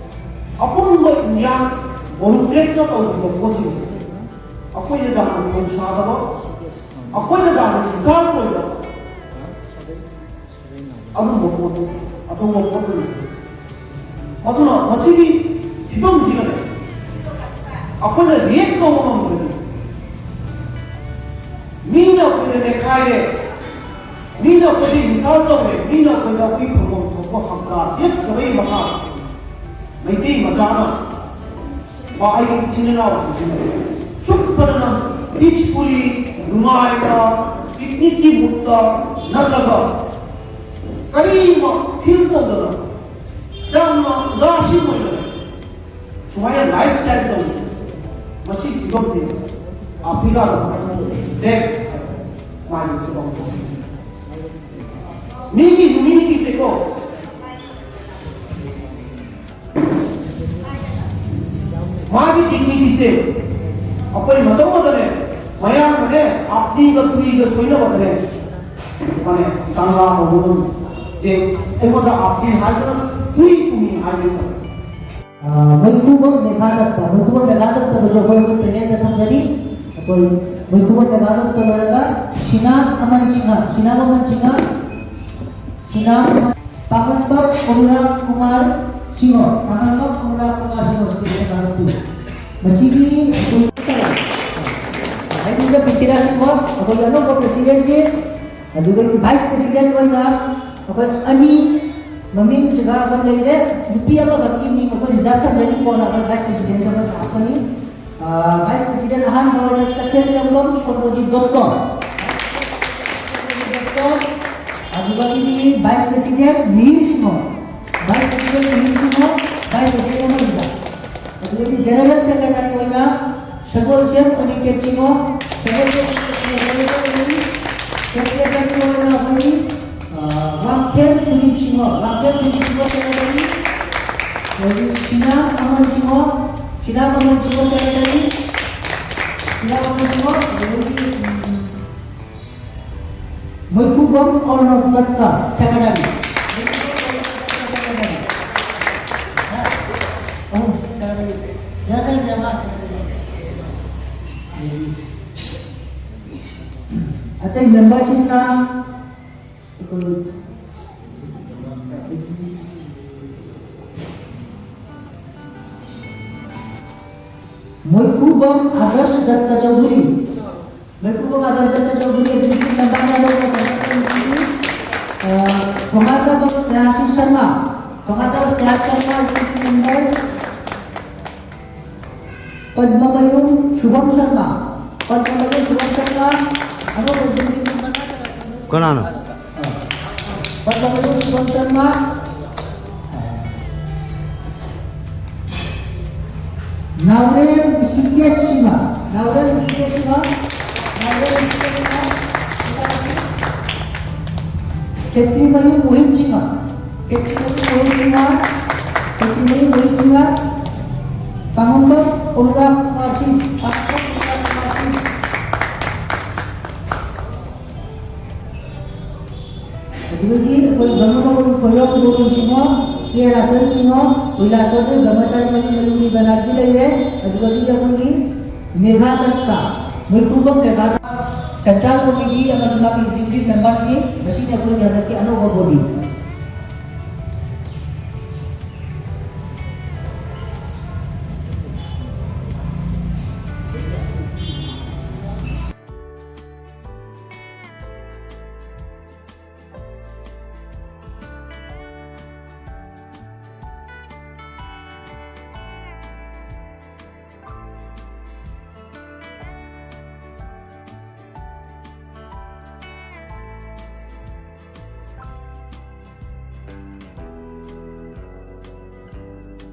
ꯑꯄꯨꯟꯕ ꯏꯟꯗꯤꯌꯥ ꯕ꯭ꯌꯨꯔꯣꯀ꯭ꯔꯦꯠꯅ ꯇꯧꯈꯤꯕ ꯄꯣꯠꯁꯤꯡꯁꯦ ꯑꯩꯈꯣꯏꯗ ꯌꯥꯝꯅ ꯊꯧꯁꯥꯗꯕ, ꯑꯩꯈꯣꯏꯗ ꯌꯥꯝꯅ ꯏꯟꯁꯜꯠ ꯑꯣꯏꯕ ꯑꯗꯨꯝꯕ ꯄꯣꯠꯇꯨ ꯑꯆꯧꯕ ꯄꯣꯠ ꯑꯣꯏꯅ ꯂꯧꯏ꯫ ꯑꯗꯨꯅ ꯃꯁꯤꯒꯤ ꯐꯤꯕꯝꯁꯤꯒꯅꯦ ꯑꯩꯈꯣꯏꯅ ꯔꯤꯌꯦꯛ ꯇꯧꯕ ꯉꯝꯗ꯭ꯔꯗꯤ, ꯃꯤꯅ ꯑꯩꯈꯣꯏꯗ ꯅꯦꯈꯥꯏꯔꯦ, ꯃꯤꯅ ꯑꯩꯈꯣꯏꯗ ꯏꯟꯁꯜꯠ ꯇꯧꯔꯦ, ꯃꯤꯅ ꯑꯩꯈꯣꯏꯗ ꯑꯩꯈꯣꯏ ꯐꯪꯐꯝ ꯊꯣꯛꯄ ꯍꯛ ꯄꯤꯔꯛꯇꯕꯒꯤ ꯃꯈꯥ ꯃꯩꯇꯩ ꯃꯆꯥꯅ ꯃꯥ ꯑꯩꯒꯤ ꯏꯆꯤꯟ ꯏꯅꯥꯎꯁꯤꯡꯁꯤꯅ ꯁꯨꯛ ꯐꯖꯅ ꯄꯤꯁꯐꯨꯜꯂꯤ, ꯅꯨꯡꯉꯥꯏꯅ, ꯄꯤꯛꯅꯤꯛꯀꯤ ꯃꯨꯠꯇ ꯅꯠꯇ꯭ꯔꯒ ꯀꯔꯤꯒꯨꯝꯕ ꯐꯤꯜ ꯇꯧꯗꯅ ꯌꯥꯝꯅ ꯎꯗꯥꯁꯤꯟ ꯑꯣꯏꯅ ꯁꯨꯃꯥꯏꯅ ꯂꯥꯏꯐ ꯁ꯭ꯇꯥꯏꯜ ꯇꯧꯔꯤꯁꯦ, ꯃꯁꯤ ꯐꯤꯕꯝꯁꯦ ꯑꯐ꯭ꯔꯤꯀꯥꯗ ꯕ꯭ꯂꯦꯛ ꯍꯥꯏꯕ ꯃꯥꯒꯤ ꯐꯤꯕꯝ꯫ ꯃꯤꯒꯤ ꯍ꯭ꯌꯨꯃꯤꯅꯤꯇꯤꯁꯦꯀꯣ, ꯃꯥꯒꯤ ꯗꯤꯒꯅꯤꯇꯤꯁꯦ ꯑꯩꯈꯣꯏ ꯃꯇꯧ ꯑꯃꯗꯅꯦ, ꯃꯌꯥꯝꯅꯅꯦ, ꯑꯥꯞꯅꯤꯒ ꯇꯨꯏꯒ ꯁꯣꯏꯅꯕꯗꯅꯦ, ꯃꯥꯅꯦ, ꯀꯪꯂꯥ ꯍꯧꯕ ꯉꯝꯃꯤ꯫ ꯑꯩꯉꯣꯟꯗ ꯑꯥꯔꯇꯤ ꯍꯥꯏꯗꯅ ꯀꯨꯏ ꯀꯨꯏ ꯍꯥꯏꯕꯤꯕ꯫ ꯑ, ꯃꯩꯈꯨꯕꯝ ꯃꯦꯘꯥꯗꯠꯇ, ꯃꯩꯈꯨꯕꯝ ꯃꯦꯘꯥꯗꯠꯇꯕꯨꯁꯨ ꯑꯩꯈꯣꯏ ꯍꯧꯖꯤꯛ ꯄꯦꯅꯦꯜꯗ ꯊꯝꯖꯔꯤ꯫ ꯑꯩꯈꯣꯏ ꯃꯩꯈꯨꯕꯝ ꯃꯦꯘꯥꯗꯠꯇ ꯂꯣꯏꯔꯒ ꯁꯤꯅꯥꯝ ꯑꯃꯟ ꯁꯤꯡꯍ, ꯁꯤꯅꯥꯝ ꯑꯃꯟ ꯁꯤꯡꯍ, ꯁꯤꯅꯥꯝ ꯑꯃꯟ, ꯄꯥꯉꯟꯕꯝ ꯑꯅꯨꯔꯥꯒ ꯀꯨꯃꯥꯔ ꯁꯤꯡꯍ, ꯄꯥꯉꯟꯕꯝ ꯑꯅꯨꯔꯥꯒ ꯀꯨꯃꯥꯔ ꯁꯤꯡꯍ, ꯁ꯭ꯇꯦꯠ ꯃꯦꯘꯥꯗꯠꯇ꯫ ꯃꯁꯤꯒꯤ ꯑꯩꯈꯣꯏ ꯍꯥꯏꯕꯤꯕ ꯄ꯭ꯔꯤꯊꯤꯔꯥꯖ ꯁꯤꯡꯍ, ꯑꯩꯈꯣꯏꯒꯤ ꯑꯅꯧꯕ ꯄ꯭ꯔꯦꯁꯤꯗꯦꯟꯠꯀꯤ ꯑꯗꯨꯒ ꯚꯥꯏꯁ ꯄ꯭ꯔꯦꯁꯤꯗꯦꯟꯠ ꯑꯣꯏꯅ ꯑꯩꯈꯣꯏ ꯑꯅꯤ ꯃꯃꯤꯡꯁꯤꯒ ꯑꯩꯈꯣꯏ ꯂꯩꯔꯦ꯫ ꯅꯨꯄꯤ ꯑꯃꯈꯛꯀꯤ ꯃꯤꯡ ꯑꯩꯈꯣꯏ ꯔꯤꯖꯥꯔꯚ ꯊꯝꯖꯔꯤ, ꯀꯣꯟꯅ ꯑꯩꯈꯣꯏ ꯚꯥꯏꯁ ꯄ꯭ꯔꯦꯁꯤꯗꯦꯟꯠ ꯑꯃ ꯂꯥꯛꯀꯅꯤ꯫ ꯑꯥ, ꯚꯥꯏꯁ ꯄ꯭ꯔꯦꯁꯤꯗꯦꯟꯠ ꯑꯍꯥꯟꯕ ꯑꯣꯏꯅ ꯇꯈꯦꯜ ꯆꯪꯕꯝ ꯁꯣꯃꯣꯖꯤꯠ ꯗꯣꯠ ꯀꯣꯝ꯫ ꯑꯗꯨꯗꯒꯤꯗꯤ vice president Mihir Singh, vice president Mihir Singh, vice president ꯑꯃ ꯔꯤꯖꯥꯔꯚ꯫ ꯑꯗꯨꯗꯒꯤ ꯖꯦꯅꯔꯦꯜ ꯁꯦꯀ꯭ꯔꯦꯇꯔꯤ ꯑꯣꯏꯅ Sagolsem Aniket Singh, Sagolsem Aniket Singh general secretary, secretary ꯑꯣꯏꯅ ꯑꯩꯈꯣꯏꯒꯤ, ꯑ, ꯋꯥꯡꯈꯦꯝ ꯁꯨꯅꯤꯞ ꯁꯤꯡꯍ, ꯋꯥꯡꯈꯦꯝ ꯁꯨꯅꯤꯞ ꯁꯤꯡꯍ ꯁꯦꯀ꯭ꯔꯦꯇꯔꯤ, ꯑꯗꯒꯤ ꯁꯤꯅꯥ ꯑꯃꯟ ꯁꯤꯡꯍ, ꯁꯤꯅꯥ ꯑꯃꯟ ꯁꯤꯡꯍ ꯁꯦꯀ꯭ꯔꯦꯇꯔꯤ, ꯁꯤꯅꯥ ꯑꯃꯟ ꯁꯤꯡꯍ, ꯑꯗꯒꯤ, ꯎꯝ, ꯃꯩꯈꯨꯕꯝ ꯑꯔꯅꯕ ꯗꯠꯇ, ꯁꯦꯀ꯭ꯔꯦꯇꯔꯤ꯫ ꯑꯇꯩ ꯃꯦꯝꯕꯔꯁꯤꯡꯅ ꯑꯩꯈꯣꯏ ꯃꯩꯈꯨꯕꯝ ꯑꯥꯗꯔꯁ ꯗꯠꯇ ꯆꯧꯙꯨꯔꯤ꯫ ꯃꯩꯈꯨꯕꯝ ꯑꯥꯗꯔꯁ ꯗꯠꯇ ꯆꯧꯙꯨꯔꯤ, ꯑꯦꯛꯖꯤꯀ꯭ꯌꯨꯇꯤꯚ ꯃꯦꯝꯕꯔ, ꯑ, ꯊꯣꯉꯥꯗꯕꯝ ꯁ꯭ꯅꯦꯍꯥꯁꯤꯁ ꯁꯔꯃ, ꯊꯣꯉꯥꯗꯕꯝ ꯁ꯭ꯅꯦꯍꯥꯁꯤꯁ ꯁꯔꯃ, ꯑꯦꯛꯖꯤꯀ꯭ꯌꯨꯇꯤꯚ ꯃꯦꯝꯕꯔ, ꯄꯗꯃꯃꯌꯨꯝ ꯁꯨꯚꯝ ꯁꯔꯃ, ꯄꯗꯃꯃꯌꯨꯝ ꯁꯨꯚꯝ ꯁꯔꯃ, ꯑꯅꯧꯕ ꯑꯦꯛꯖꯤꯀ꯭ꯌꯨꯇꯤꯚ ꯃꯦꯝꯕꯔ꯫ ꯀꯅꯥꯅꯣ? ꯄꯗꯃꯃꯌꯨꯝ ꯁꯨꯚꯝ ꯁꯔꯃ, ꯅꯥꯎꯔꯦꯝ ꯔꯤꯁꯤꯀꯦꯁ ꯁꯤꯡꯍ, ꯅꯥꯎꯔꯦꯝ ꯔꯤꯁꯤꯀꯦꯁ ꯁꯤꯡꯍ, ꯅꯥꯎꯔꯦꯝ ꯔꯤꯁꯤꯀꯦꯁ ꯁꯤꯡꯍ, ꯈꯦꯇ꯭ꯔꯤꯃꯌꯨꯝ ꯃꯣꯍꯤꯠ ꯁꯤꯡꯍ, ꯈꯦꯇ꯭ꯔꯤꯃꯌꯨꯝ ꯃꯣꯍꯤꯠ ꯁꯤꯡꯍ, ꯈꯦꯇ꯭ꯔꯤꯃꯌꯨꯝ ꯃꯣꯍꯤꯠ ꯁꯤꯡꯍ, ꯄꯥꯉꯝꯕꯝ ꯑꯅꯨꯔꯥꯒ ꯀꯨꯃꯥꯔ ꯁꯤꯡꯍ, ꯄꯥꯉꯝꯕꯝ ꯑꯅꯨꯔꯥꯒ ꯀꯨꯃꯥꯔ ꯁꯤꯡꯍ꯫ ꯑꯗꯨꯗꯒꯤ ꯑꯩꯈꯣꯏ ꯙꯔꯃ ꯀꯣꯏꯂꯥꯁꯣꯔꯗ ꯕ꯭ꯔꯍꯃꯆꯥꯔꯤ ꯃꯔꯤ ꯃꯔꯨꯅꯤ ꯕꯅꯥꯔꯖꯤ ꯂꯩꯔꯦ꯫ ꯑꯗꯨꯒ ꯑꯩꯈꯣꯏꯒꯤ ꯃꯦꯘꯥ ꯇꯠꯇ, ꯃꯣꯏ ꯄꯨꯝꯕ ꯃꯦꯘꯥ ꯁꯦꯟꯇ꯭ꯔꯦꯜ ꯀꯣꯃꯤꯇꯤ ꯑꯃꯁꯨꯡ ꯃꯥꯒꯤ ꯑꯦꯛꯖꯤꯀ꯭ꯌꯨꯇꯤꯚ ꯃꯦꯝꯕꯔꯅꯤ꯫ ꯃꯁꯤꯅ ꯑꯩꯈꯣꯏꯒꯤ ꯍꯟꯗꯛꯀꯤ ꯑꯅꯧꯕ ꯕꯣꯗꯤ꯫